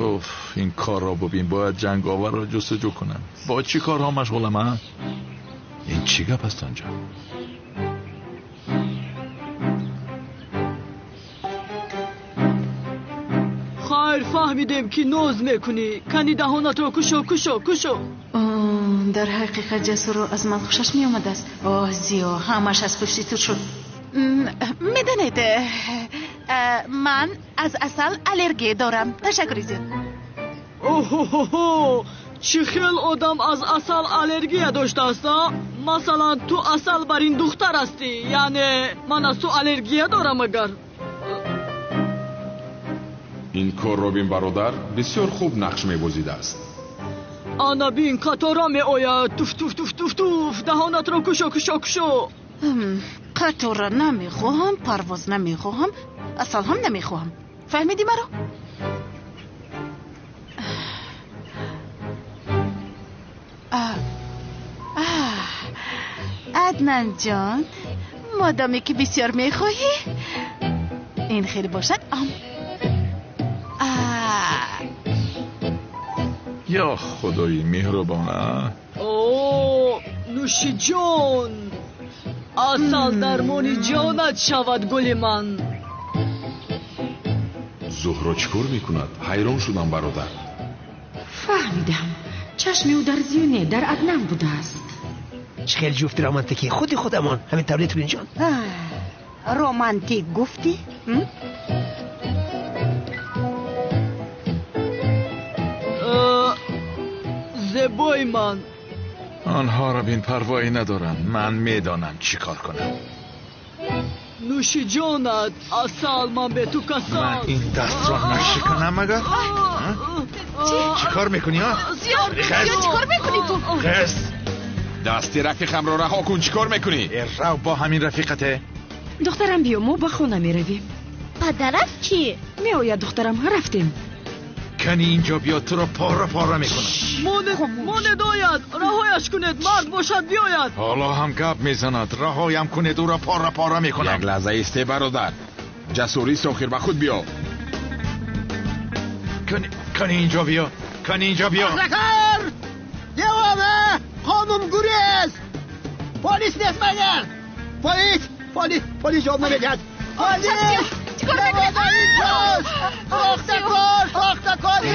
Уф, ин корро бубин, бояд ҷанговарро ҷустуҷӯ кунам. Бо чӣ корҳо машғулам, а? Ин чӣ гап аст онҷо? Хайр, фаҳмидем, ки ноз мекунӣ. Кани даҳонатро кушо, кушо, кушо. Дар ҳақиқат Ҷасурро аз ман хушаш меомадааст. Оҳ, Зиё, ҳамаш аз пушти ту шуд. Медонед, ман аз асал аллергия дорам. Ташаккури зиёд. Оҳоҳо, чӣ хел одам аз асал аллергия доштааст, а? Масалан, ту асал бар ин духтар ҳастӣ, яъне ман аз ту аллергия дорам агар. Ин корро бин, бародар, бисёр хуб нақш мебозидааст. Ана бин, қатора меояд. Туф, туф, туф, туф, туф. Даҳонатро кушо, кушо, кушо. Қатора намехоҳам, парвоз намехоҳам, асал ҳам намехоҳам. Фаҳмидӣ маро? Аднан ҷон, модоме ки бисёр мехоҳӣ, ин хел бошад. Ам. Ё худои меҳрубон, а? О, нӯши ҷон! Асал дармони ҷонат шавад, гули ман. Зуҳро чӣ кор мекунад? Ҳайрон шудам, бародар. Фаҳмидам. Чашми ӯ дар Зиё не, дар Аднан будааст. Чӣ хел ҷуфти романтикӣ, худи худамон. Ҳамин тавр не, ҷон? Романтик гуфтӣ? Зебои ман. Онҳоро бин, парвоӣ надорам. Ман медонам чӣ кор кунам. Нӯши ҷонат, асал, ман бе ту касал. Ман ин дастро нашиканам агар? Чӣ кор мекунӣ, а? Зиё, чӣ кор мекунӣ ту? Хез! Дасти рафиқамро раҳо кун, чӣ кор мекунӣ? Рав бо ҳамин рафиқате. Духтарам, биё, мо ба хона меравем. Падарат чӣ? Меояд, духтарам, рафтем. Кани инҷо биё, туро пора пора мекунам. Монед ояд, раҳояш кунед, мард бошад биёяд. Ҳоло ҳам гап мезанад, раҳоям кунед, ӯро пора пора мекунам. Як лаҳза исте, бародар. Ҷасурист, охир ба худ биё. Кани инҷо биё, кани инҷо биё. Ахлакар! Девона! Қонунгурез! Полис нест магар? Полис! Полис! Полис ҷавоб намедиҳад. Полис!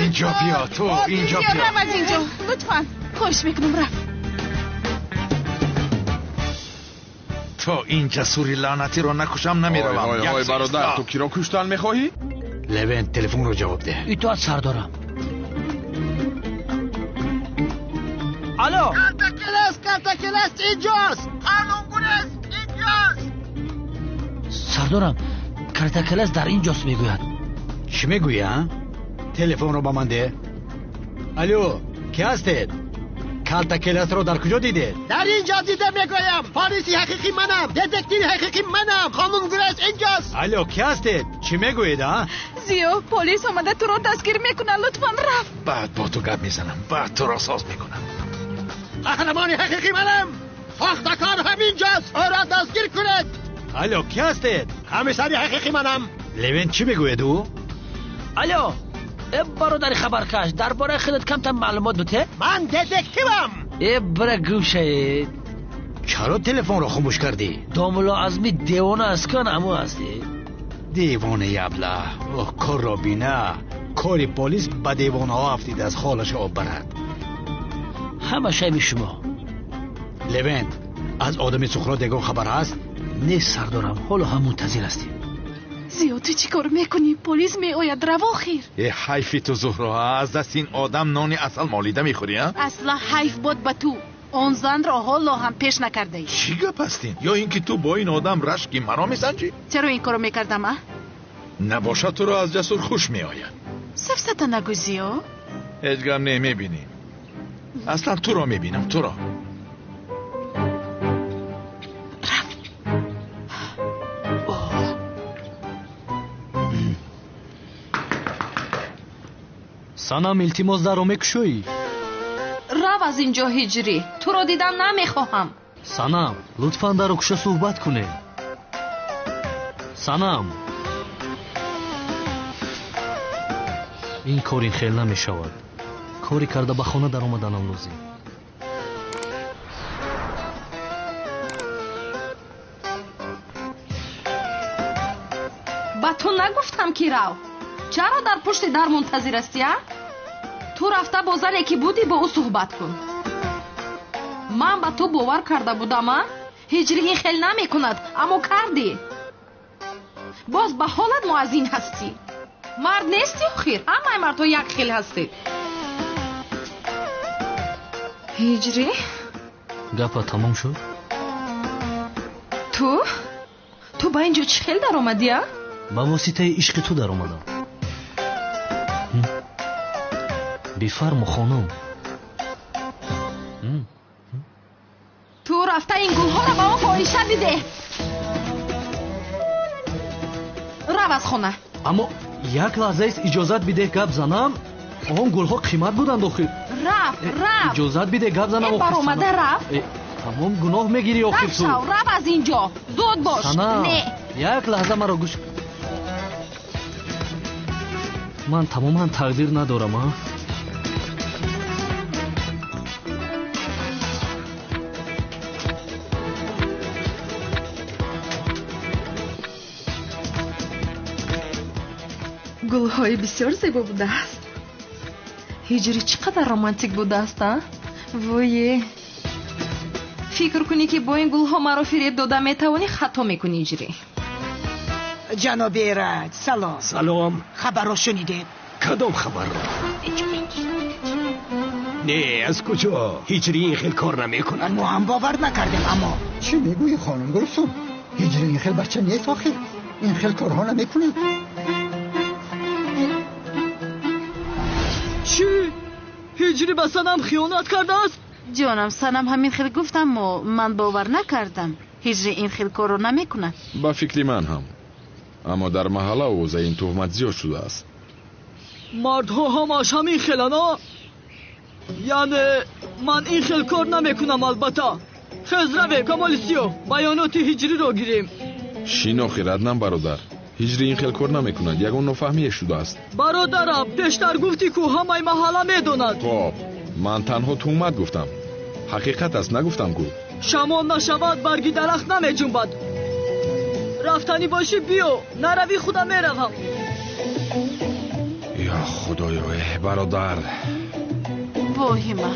Инҷо биё, ту инҷо биё. Рав аз инҷо, лутфан. Хоҳиш мекунам, рав. То ин ҷасури лаънатиро накушам намеравам. Ой, ой, бародар, ту киро куштан мехоҳӣ? Левент, телефонро ҷавоб деҳ. Итоат, сардорам. Алло. Калтакелес, Калтакелес инҷост. Қонунгурез. инҷост. Сардорам, Калтакелас дар инҷост мегӯяд. Чӣ мегӯӣ, а? Телефонро ба ман деҳ. Алло, ки ҳастед? Калтакеласро дар куҷо дидед? Дар инҷо дида мегӯям. Полиси ҳақиқӣ манам, детективи ҳақиқӣ манам. Хонум Грейс инҷост. Алло, ки ҳастед? Чӣ мегӯед, а? Зиё, полис омада туро дастгир мекунад. Лутфан рафт. Баъд бо ту гап мезанам, баъд туро соз мекунам. Қаҳрамони ҳақиқӣ манам. Сохтакор ҳаминҷост. Ӯро дастгир кунед. Алло, ки ҳастед? Комиссари ҳақиқӣ манам. Левент чӣ мегӯяд ӯ? Алло, э бародари хабаркаш, дар бораи худат камтар маълумот бите? Ман детективам. Э бира гум шавед. Чаро телефонро хомӯш кардӣ? Домулло Азми девона аст, кан аму ҳастӣ? Девонаи аблаҳ. Оҳ, корро бина. Кори полис ба девонаҳо афтидааст, холаша об барад. Ҳама шайби шумо. Левент, аз одами Суқрот ягон хабар ҳаст? Нест, сардорам, ҳоло ҳам мунтазир ҳастем. Зиё, ту чӣ кор мекунӣ? Полис меояд, рав охир. Э ҳайфи ту, Зуҳро, аз дасти ин одам нони асал молида мехӯрӣ, а? Асла ҳайф бод ба ту. Он занро ҳоло ҳам пеш накардаӣ. Чӣ гап аст ин? Ё ин ки ту бо ин одам рашки маро месанҷӣ? Чаро ин корро мекардам, а? Набошад, туро аз Ҷасур хуш меояд. Сафсата нагӯ, Зиё. Ҳеҷ гап не, мебинем. Аслан туро мебинам, туро. Санам, илтимос, дарро мекушоӣ? Рав аз ин ҷо, Ҳиҷрӣ, туро дидан намехоҳам. Санам, лутфан дарро куша, суҳбат кунем. Санам, ин кор ин хел намешавад. Коре карда ба хона даромаданам лозим. Ба ту нагуфтам, ки рав? Чаро дар пушти дар мунтазир ҳастӣ, а? Ту рафта бо зане, ки будӣ, бо ӯ суҳбат кун. Ман ба ту бовар карда будам, а? Ҳиҷрӣ ин хел намекунад, аммо кардӣ. Боз ба ҳолат муаззин ҳастӣ. Мард нестӣ охир, ҳамаи мардҳо як хел ҳастед. Ҳиҷрӣ? Гапа тамом шуд? Ту? Ту ба ин ҷо чӣ хел даромадӣ, а? Ба воситаи ишқи ту даромадам. Бифармо, хонум. Ту рафта ин гулҳоро ба он фоҳиша бидеҳ. Рав аз хона. Аммо як лаҳзаест, иҷозат бидеҳ гап занам. Он гулҳо қимат буданд охир. Рав, рав. Иҷозат бидеҳ гап занам. Э, баромада рав. Тамом, гуноҳ мегирӣ охир ту. Шав, рав аз ин ҷо, зуд бош. Не, як лаҳза маро гӯш. Ман тамоман тақдир надорам, а? Гулҳои бисёр зебо будааст. Ҳиҷрӣ чӣ қадар романтик будааст, а? Вое, фикр кунӣ, ки бо ин гулҳо маро фиреб дода метавонӣ, хато мекунӣ, Ҳиҷрӣ. Ҷаноби Эраҷ, салом. Салом. Хабарро шунидед? Кадом хабарро? Не, аз куҷо? Ҳиҷрӣ ин хел кор намекунад. Мо ҳам бовар накардем, аммо чӣ мегӯӣ, хонум Гулсум? Ҳиҷрӣ ин хел бача нест охир, ин хел корҳо намекунад. Чӣ? Ҳиҷрӣ ба Санам хиёнат кардааст? Ҷонам, Санам ҳамин хел гуфт, аммо ман бовар накардам. Ҳиҷрӣ ин хел корро намекунад. Ба фикри ман ҳам, аммо дар маҳалла овозаи ин туҳмат зиёд шудааст. Мардҳо ҳамаш ҳамин хеланд, а? Яъне ман ин хел кор намекунам, албатта. Хез, раве, Камоли Сиёҳ, баёноти ҳиҷриро гирем. Шин охир, Аднан бародар, ҳиҷрӣ ин хел кор намекунад, ягон нофаҳмие шудааст. Бародарам, пештар гуфтӣ, ку ҳамаи маҳалла медонад. Хоб, ман танҳо туҳмат гуфтам, ҳақиқат аст нагуфтам ку. Шамол нашавад, барги дарахт намеҷунбад. Рафтанӣ бошӣ, биё, наравӣ, худам меравам. Ё худоё, э бародар. Воҳима.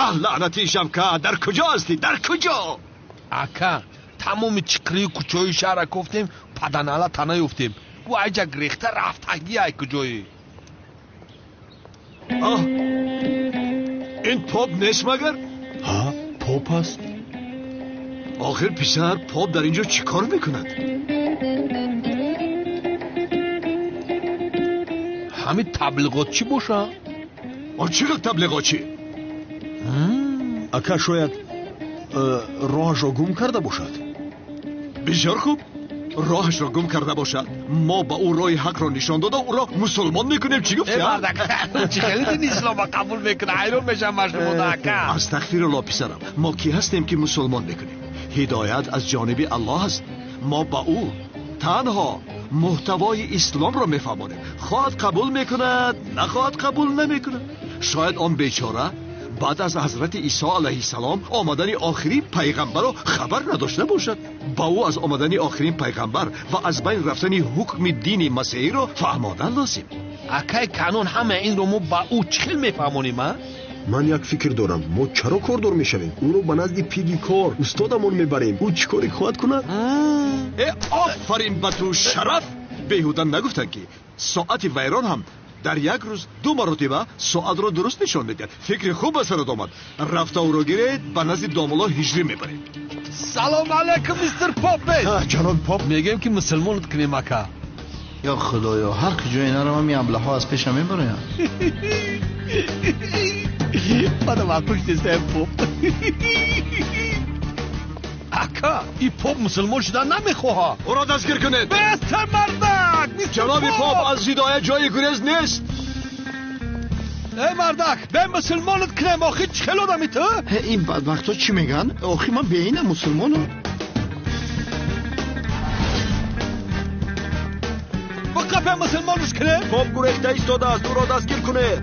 Аҳ, лаънати Шавка, дар куҷо ҳастӣ, дар куҷо? Ака, тамоми чиқрию кӯчаҳои шаҳрра кофтем, паданала та наёфтем. Ӯ айҷа гирехта рафтагӣ ай куҷое. Аҳ, ин поп нест магар? Поп аст? Охир писар, поп дар инҷо чӣ кор мекунад? Ҳамин таблиғотчӣ боша? Он чӣ хел таблиғотчӣ? Ака, шояд роҳашро гум карда бошад. Бисёр хуб, роҳашро гум карда бошад. Мо ба ӯ роҳи ҳақро нишон дода, ӯро мусулмон мекунем. Чӣ гуфти? Чӣ хеле дини ислома қабул мекунад? Ҳайрон мешавам машғулода ака. Астағфируллоҳ писарам, мо кӣ ҳастем ки мусулмон мекунем? Ҳидоят аз ҷониби Аллоҳ аст. Мо ба ӯ танҳо муҳтавои исломро мефаҳмонем. Хоҳад қабул мекунад, нахоҳад қабул намекунад. Шояд он бечора баъд аз ҳазрати Исо алайҳиссалом омадани охирин пайғамбарро хабар надошта бошад. Ба ӯ аз омадани охирин пайғамбар ва аз байн рафтани ҳукми дини масеҳиро фаҳмодан лозим. Акай Канон, ҳама инро мо ба ӯ чӣ хел мефаҳмонем, а? Ман як фикр дорам. Мо чаро кордор мешавем? Ӯро ба назди пиги кор устодамон мебарем. Ӯ чӣ коре хоҳад кунад? Э, офарин ба ту, Шараф! Беҳуда нагуфтанд, ки соати вайрон ҳам дар як рӯз ду маротиба соатро дуруст нишон медиҳад. Фикри хуб ба сарат омад. Рафта ӯро гиред, ба назди домулло Ҳиҷрӣ мебаред. Салом алайкум, мистер Поппе. Ҷаноби Поп, мегӯем ки мусулмонат кунем, ака. Ё худоё, ҳар куҷое наравам, ин аблаҳҳо аз пешам мебароянд. Мана ман пушти поп. Ака, ин поп мусулмон шудан намехоҳад. Ӯро дастгир кунед. Мистер мардак, ҷаноби поп, аз ҳидоят ҷои гурез нест. Эй мардак, бе мусулмонат кунем, охи чӣ хел одами ту? Ин бадбахтҳо чӣ мегӯянд? Охи ман беинам мусулмонам. Биқапе мусулмонаш кунем. Поп гурехта истодааст, ӯро дастгир кунед.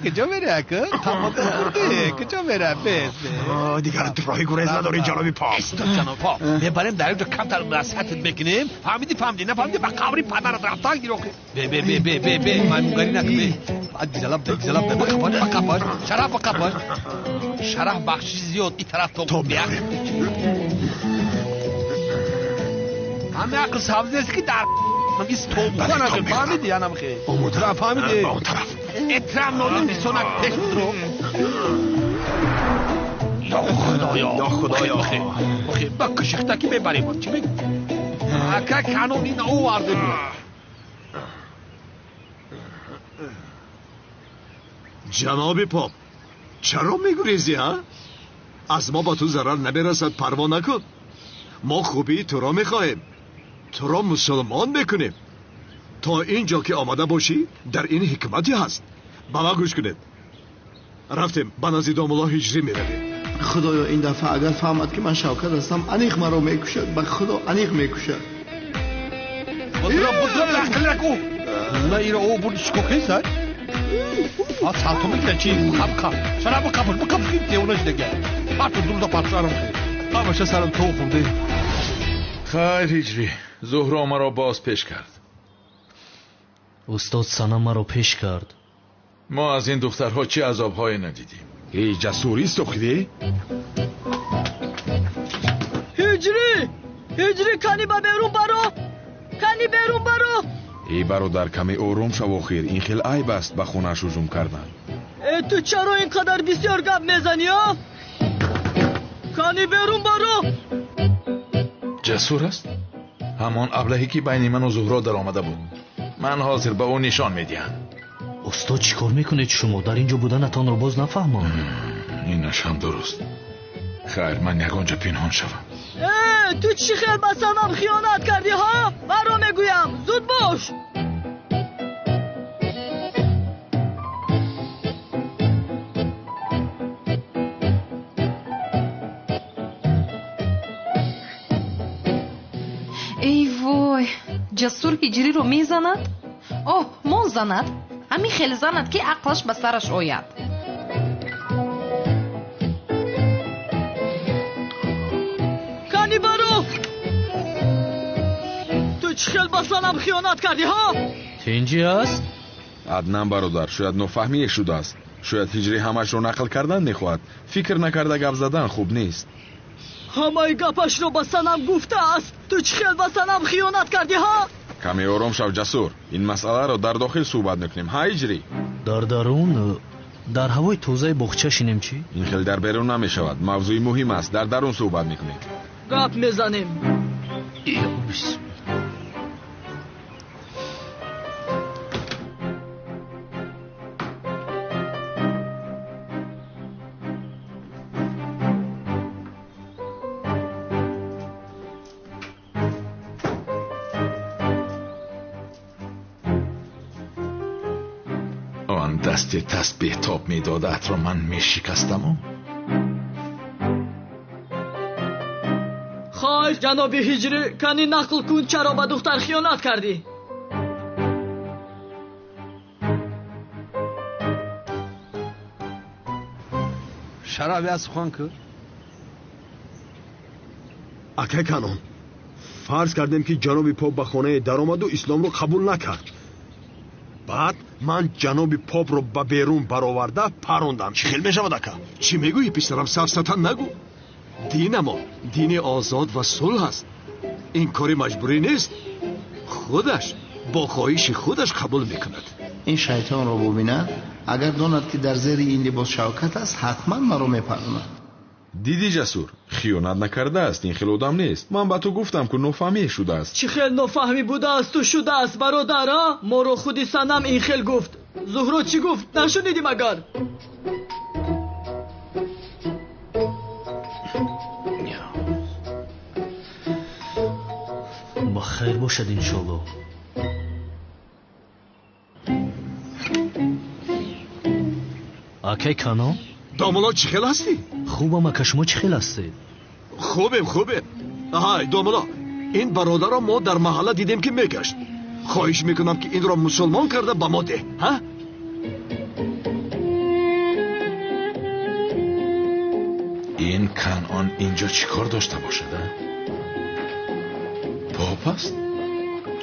Куҷо мерӣ, ака? Тамоку хӯрдӣ? Куҷо мерӣ? Бес. Дигар роҳи гурез надорӣ, ҷаноби поп. Исто, ҷаноб поп. Мебарем дар инҷо камтар насиҳатат мекунем. Фаҳмидӣ, фаҳмидӣ, нафаҳмидӣ, ба қабри падарат рафтан гир охи. Бе, бе, бе, бе, бе, бе, маймунгарӣ накун, бе. Гизалаб, бе, гизалаб, бе, бақапаш, бақапаш. Шараф бақапаш. Шараф бахшиши зиёд, ин тараф то мехӯрем. Ҳама ақл сабз нест ки дар истобухона фаҳмидӣ, янам хе. Омода. Фаҳмидӣ? Ба он тараф. Этрам нолим бисонак пеш будро. Ё Худоё! Ё Худоё! Охи, ба кушихтакӣ мебарем. Чӣ мегӯ? Ака Канон, ин оварде буд. Ҷаноби поп, чаро мегурезӣ, а? Аз мо ба ту зарар намерасад, парво накун. Мо хубии туро мехоҳем. Туро мусулмон мекунем. То ин ҷо ки омада бошӣ, дар ин ҳикмате ҳаст. Ба ман гӯш кунед. Рафтем, ба назди домулло Ҳиҷрӣ меравем. Худоё, ин дафъа агар фаҳмад ки ман Шавкат ҳастам, аниқ маро мекушад. Ба худо, аниқ мекушад. Будро, будро, ақлраку. На иро о бурди чӣ кор кардӣ? А салто мекунад чи? Қап қап. Шараф қапаш, қап ки девона шудага. Парту дурда парту шарам. Ҳамаша сарам то хӯрде. Хайр, Ҳиҷрӣ, Зуҳро маро боз пеш кард. Устод, Санам маро пеш кард. Мо аз ин духтарҳо чӣ азобҳое надидем. Эй, ҷасур истохидӣ? Ҳиҷрӣ! Ҳиҷрӣ, кани ба берун баро! Кани берун баро! Эй бародар, каме ором шав, охир ин хел айб аст ба хонааш ҳуҷум кардан. Э, ту чаро ин қадар бисёр гап мезанӣ, а? Кани берун баро! Ҷасур аст? Ҳамон аблаҳе ки байни ману Зуҳро даромада буд. Ман ҳозир ба ӯ нишон медиҳам. Устод, чӣ кор мекунед шумо? Дар ин ҷо буданатонро боз нафаҳмам. Инаш ҳам дуруст. Хайр, ман ягон ҷо пинҳон шавам. Э, ту чӣ хел ба Санам хиёнат кардӣ, ҳа? Маро мегӯям, зуд бош! Эй вой, Ҷасур Ҳиҷриро мезанад? Оҳ, мон занад, ҳамин хел занад, ки ақлаш ба сараш ояд. Кани баро! Ту чӣ хел ба Санам хиёнат кардӣ, ҳа? Тинҷӣ аст? Аднан бародар, шояд нофаҳмие шудааст. Шояд ҳиҷрӣ ҳамашро нақл кардан мехоҳад. Фикр накарда гап задан хуб нест. Ҳамаи гапашро ба Санам гуфтааст. Ту чӣ хел ба Санам хиёнат кардӣ, ҳа? Каме ором шав, Ҷасур. Ин масъаларо дар дохил суҳбат мекунем, ҳа, Ҳиҷрӣ? Дар дарун, дар ҳавои тозаи боғча шинем чӣ? Ин хел дар берун намешавад. Мавзӯи муҳим аст. Дар дарун суҳбат мекунем. Гап мезанем. Он дасти тасбеҳ тоб медодаатро ман мешикастаму. Хоҳиш, ҷаноби Ҳиҷрӣ, кани нақл кун, чаро ба духтар хиёнат кардӣ? Шараф я сухан кӯ. Акай Канон, фарз кардем, ки ҷаноби поп ба хонае даромаду исломро қабул накард. Баъд ман ҷаноби попро ба берун бароварда парондам. Чӣ хел мешавад, ака? Чӣ мегӯӣ, писарам? Сафсата нагӯ. Динамо дини озод ва сулҳ аст. Ин кори маҷбурӣ нест. Худаш бо хоҳиши худаш қабул мекунад. Ин шайтонро бубинад, агар донад, ки дар зери ин либос Шавкат аст, ҳатман маро мепаронад. Дидӣ, Ҷасур, хиёнат накардааст. Ин хел одам нест. Ман ба ту гуфтам, ку нофаҳмӣ шудааст. Чӣ хел нофаҳмӣ будаасту шудааст, бародар, а? Моро худи Санам ин хел гуфт. Зуҳро чӣ гуфт, нашунидӣ магар? Ба хайр бошад, иншоллоҳ. Акай Канон? Домулло, чӣ хел ҳастӣ? Хубам, ака, шумо чӣ хел ҳастед? Хубем, хубем. Ҳай, домулло, ин бародарро мо дар маҳалла дидем, ки мегашт. Хоҳиш мекунам, ки инро мусулмон карда ба мо деҳ, ҳа? Ин Канон инҷо чӣ кор дошта бошад, а? Поп аст?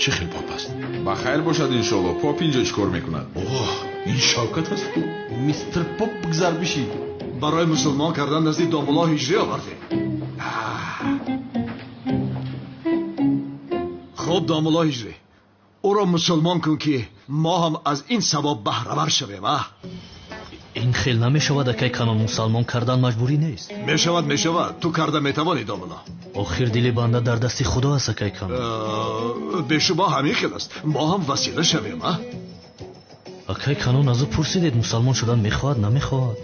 Чӣ хел поп аст? Ба хайр бошад, иншолло. Поп инҷо чӣ кор мекунад? Оҳ, ин Шавкат аст ку. Мистер Поп, бигзар, бишин. Барои мусулмон кардан назди домулло Ҳиҷрӣ овардем. Хуб, домулло Ҳиҷрӣ, ӯро мусулмон кун, ки мо ҳам аз ин савоб баҳравар шавем, а? Ин хел намешавад, акай Канон. Мусалмон кардан маҷбурӣ нест. Мешавад, мешавад, ту карда метавонӣ, домулло. Охир дили банда дар дасти Худо аст, акай Канон. Бешубҳа, ҳамин хел аст. Мо ҳам васила шавем, а? Акай Канон, аз ӯ пурсидед, мусалмон шудан мехоҳад, намехоҳад?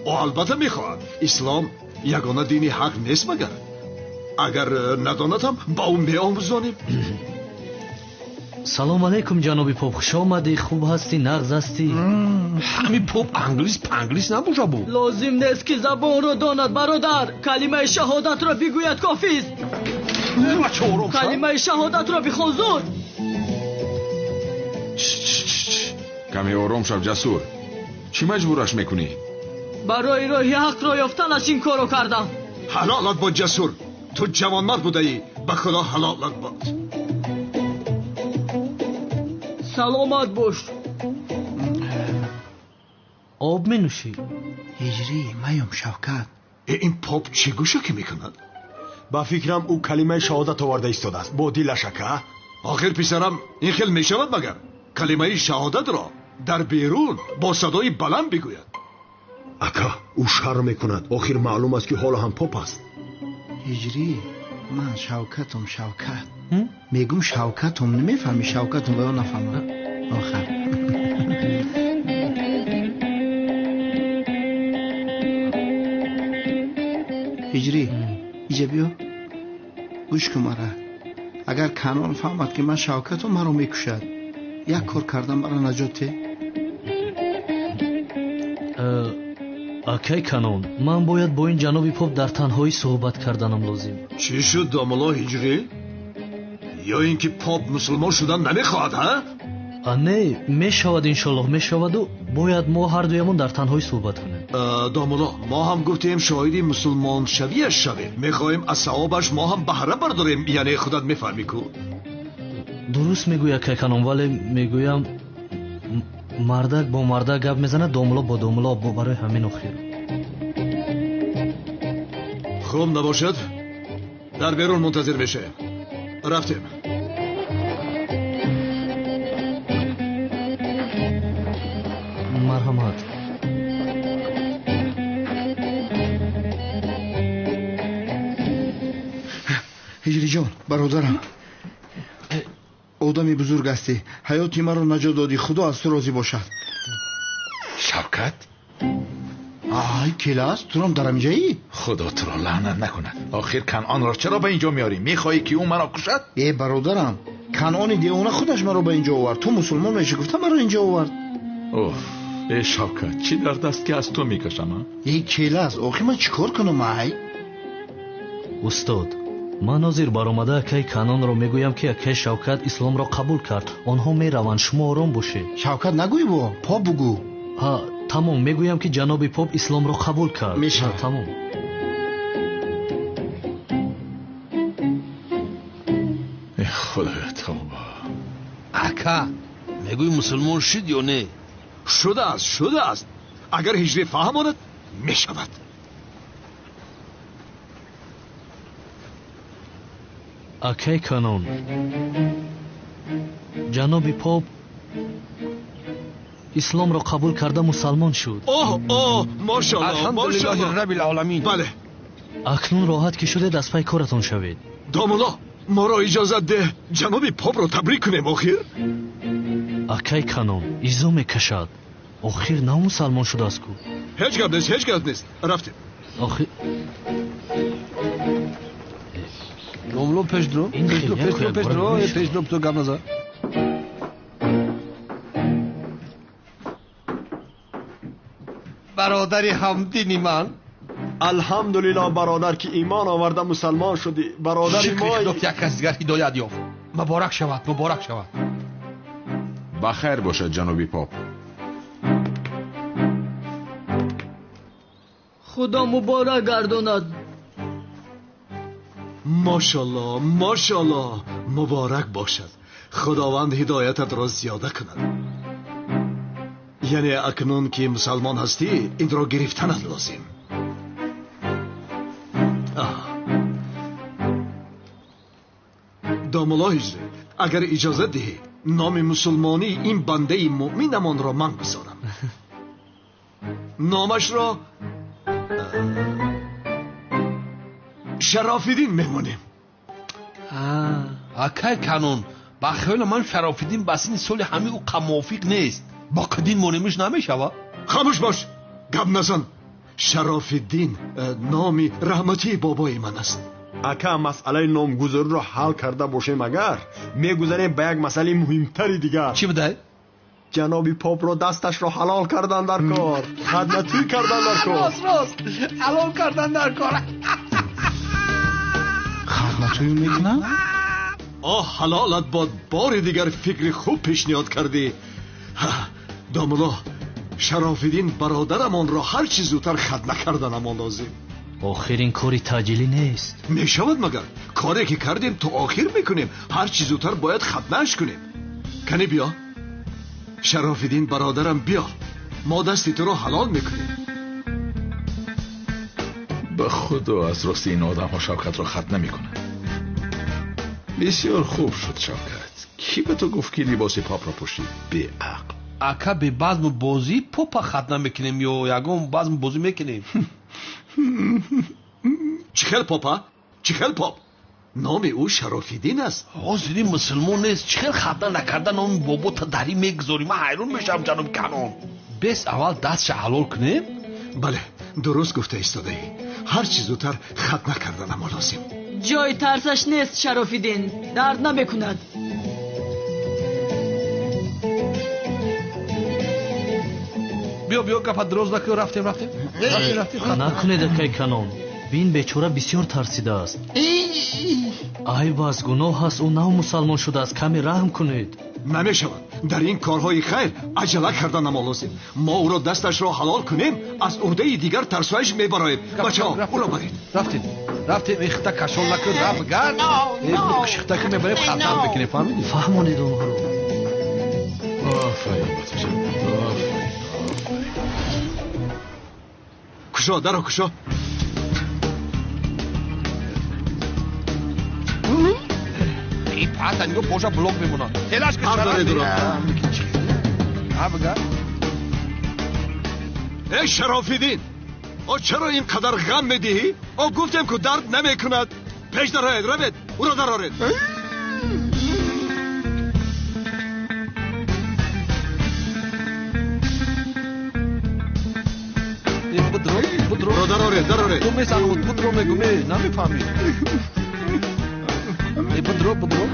Ӯ албатта мехоҳад. Ислом ягона дини ҳақ нест магар? Агар надонад ҳам, ба ӯ меомӯзонем. Салом алейкум, ҷаноби поп, хуш омадӣ. Хуб ҳастӣ, нағз ҳастӣ? Ҳами поп англис панглис набоша бу. Лозим нест, ки забонро донад, бародар. Калимаи шаҳодатро бигӯяд, кофист. Калимаи шаҳодатро бихон, зуд. Каме ором шав, Ҷасур. Чӣ маҷбураш мекунӣ? Барои роҳи ҳақро ёфтанаш ин корро кардам. Ҳалолат бод, Ҷасур. Ту ҷавонмард будаӣ. Ба Худо ҳалолат бод. Саломат бош. Об менӯшӣ? Ҳиҷрӣ, маём, Шавкат. Ин поп чӣ гӯша ки мекунад? Ба фикрам, ӯ калимаи шаҳодат оварда истодааст бо дилаш, ака. Охир, писарам, ин хел мешавад магар? Калимаи шаҳодатро дар берун бо садои баланд бигӯяд. Ака, ӯ шарм мекунад. Охир маълум аст, ки ҳоло ҳам поп аст. Ҳиҷрӣ, ман Шавкатум, Шавкат мегум, Шавкатум. Намефаҳмӣ? Шавкатум ва ё нафаҳмам охар. Ҳиҷрӣ, иҷа биё, гӯш кун мара. Агар Канон фаҳмад, ки ман Шавкатум, маро мекушад. Як кор кардам, маро наҷот те. Акай Канон, ман бояд бо ин ҷаноби поп дар танҳоӣ суҳбат карданам лозим. Чӣ шуд, домулло Ҳиҷрӣ? Ё ин ки поп мусулмон шудан намехоҳад, ҳа? Не, мешавад, иншоллоҳ, мешаваду бояд мо ҳардуямон дар танҳоӣ суҳбат кунем. Домулло, мо ҳам гуфтем, шоҳиди мусулмоншавиаш шавем. Мехоҳем аз савобаш мо ҳам баҳра бардорем. Яъне худат мефаҳмӣ ку. Дуруст мегӯяд, акай Канон, вале мегӯям, Мардак бо мардак гап мезанад, домло бо домло, бо барои ҳамин охир. Хуб набошад, дар берун мунтазир мешавем. Рафтем. Марҳамат. Ҳиҷриҷон, бародарам, одами бузург ҳастӣ, ҳаёти маро наҷот додӣ, худо аз ту розӣ бошад. Шавкат? Ай, келас, турам дар ҳаминҷоӣ? Худо туро лаънат накунад. Охир Канъонро чаро ба инҷо меорӣ? Мехоҳӣ ки ӯ маро кушад? Э, бародарам, Канъони девона худаш маро ба инҷо овард. Ту мусулмон мешӣ гуфта маро инҷо овард. Оф, э Шавкат, чӣ дард аст ки аз ту мекашам, а? Э, келас, охир ман чӣ кор кунам, ай? Устод, ман ҳозир баромада акаи Канъонро мегӯям ки акаи Шавкат исломро қабул кард. Онҳо мераванд, шумо ором бошед. Шавкат нагӯй бо, поп бугӯ. Ҳа, тамом, мегӯям ки ҷаноби поп исломро қабул кард. Мешавад. Тамом. Э худоё, тавба. Ака, мегӯй мусулмон шуд ё не? Шудааст, шудааст. Агар ҳиҷрӣ фаҳмонад, мешавад. Акай Канъон, ҷаноби поп исломро қабул карда мусалмон шуд. Оҳ, оҳ, мошаллоҳ, Алҳамдулиллоҳи мошаллоҳ. раббил оламин. Бале. Акнун роҳат ки шудед, аз пай коратон шавед. Домулло, моро иҷозат деҳ ҷаноби попро табрик кунем охир. Акай Канъон изо мекашад. Охир нав мусалмон шудааст ку. Ҳеҷ гап нест, ҳеҷ гап нест. Рафтем. Охир Домло пеш дро, пеш дро, пеш дро, пеш дро, пеш дро, ту гап назан. Бародари ҳамдини ман. Алҳамдулиллоҳ, бародар, ки имон оварда мусалмон шудӣ. Бародари Шукри мо. Худо ки як кас дигар ҳидоят ёфт. Муборак шавад, муборак шавад. Ба хайр бошад, ҷаноби поп. Худо муборак гардонад. Мошаллоҳ, мошаллоҳ, муборак бошад. Худованд ҳидоятатро зиёда кунад. Яъне акнун ки мусалмон ҳастӣ, инро гирифтанат лозим. Домулло ҳиҷрӣ, агар иҷозат диҳӣ, номи мусулмонии ин бандаи муъминамонро ман гузорам. Номашро Шарофиддин мемонем. Акай Канъон, ба хаёли ман Шарофиддин ба синни соли ҳамин ӯ мувофиқ нест. Бо қадин монемиш намешавад? Хомӯш бош, гап назан. Шарофиддин номи раҳматии бобои ман аст. Ака, масъалаи номгузориро ҳал карда бошем, агар мегузарем ба як масъалаи муҳимтари дигар. Чӣ будай? Ҷаноби попро дасташро ҳалол кардан дар кор, хадматӣ кардан дар кор. Рост, рост, ҳалол кардан дар кор. Хадматӯ мекунад? Оҳ, ҳалолат бод, бори дигар фикри хуб пешниҳод кардӣ. Домулло, Шарофиддин бародарамонро ҳар чӣ зудтар хатна карданамон лозим. Охир ин кори таъҷилӣ нест. Мешавад магар? Коре ки кардем то охир мекунем. Ҳар чӣ зудтар бояд хатнааш кунем. Кани биё. Шарофиддин бародарам, биё. Мо дасти туро ҳалол мекунем. Ба худо аз рости ин одамҳо Шавкатро хатна мекунанд. Бисёр хуб шуд, Шавкат. Кӣ ба ту гуфт ки либоси попро пӯшӣ? Беақл. Ака, бе базму бозӣ попа хатна мекунем ё ягон базму бозӣ мекунем? Чӣ хел попа? Чӣ хел поп? Номи ӯ Шарофиддин аст. Ҳозири мусулмон нест. Чӣ хел хатна накарда номи бобота дарӣ мегузорӣ? Ман ҳайрон мешавам, ҷаноби Канъон. Бес аввал дастша ҳалол кунем? Бале, дуруст гуфта истодаӣ. Ҳар чӣ зудтар хатна карданамо лозим. Ҷои тарсаш нест, Шарофиддин. Дард намекунад. Биё, биё, гапа дроз накун, рафтем, рафтем. Рафтем, рафтем. Накунед, акай Канъон. Бин, бечора бисёр тарсидааст. Айб аст, гуноҳ аст, ӯ нав мусалмон шудааст. Каме раҳм кунед. Намешавад. Дар ин корҳои хайр аҷала карданамо лозим. Мо ӯро дасташро ҳалол кунем, аз уҳдаи дигар тарсоиш мебароем. Бачаҳо, ӯро баред. Рафтем, рафтем, ихта кашол накун, рафт, гард. Кушихта ки мебарем, хатар мекунем, фаҳмидӣ? Фаҳмонед онҳоро. Офарин ба ту, офарин, офарин. Кушо, даро кушо. Пата нигоҳ боша блок мемонад. Телаш ки шараф. Ҳа бага. Эй Шарофиддин, о чаро ин қадар ғам медиҳӣ? О гуфтем ку дард намекунад. Пеш дароед, равед, ӯро дароред. Будро, будро. Ӯро дароред, дароред. Ту месахуд, будро мегӯ, ме, намефаҳмӣ. Будро, будро.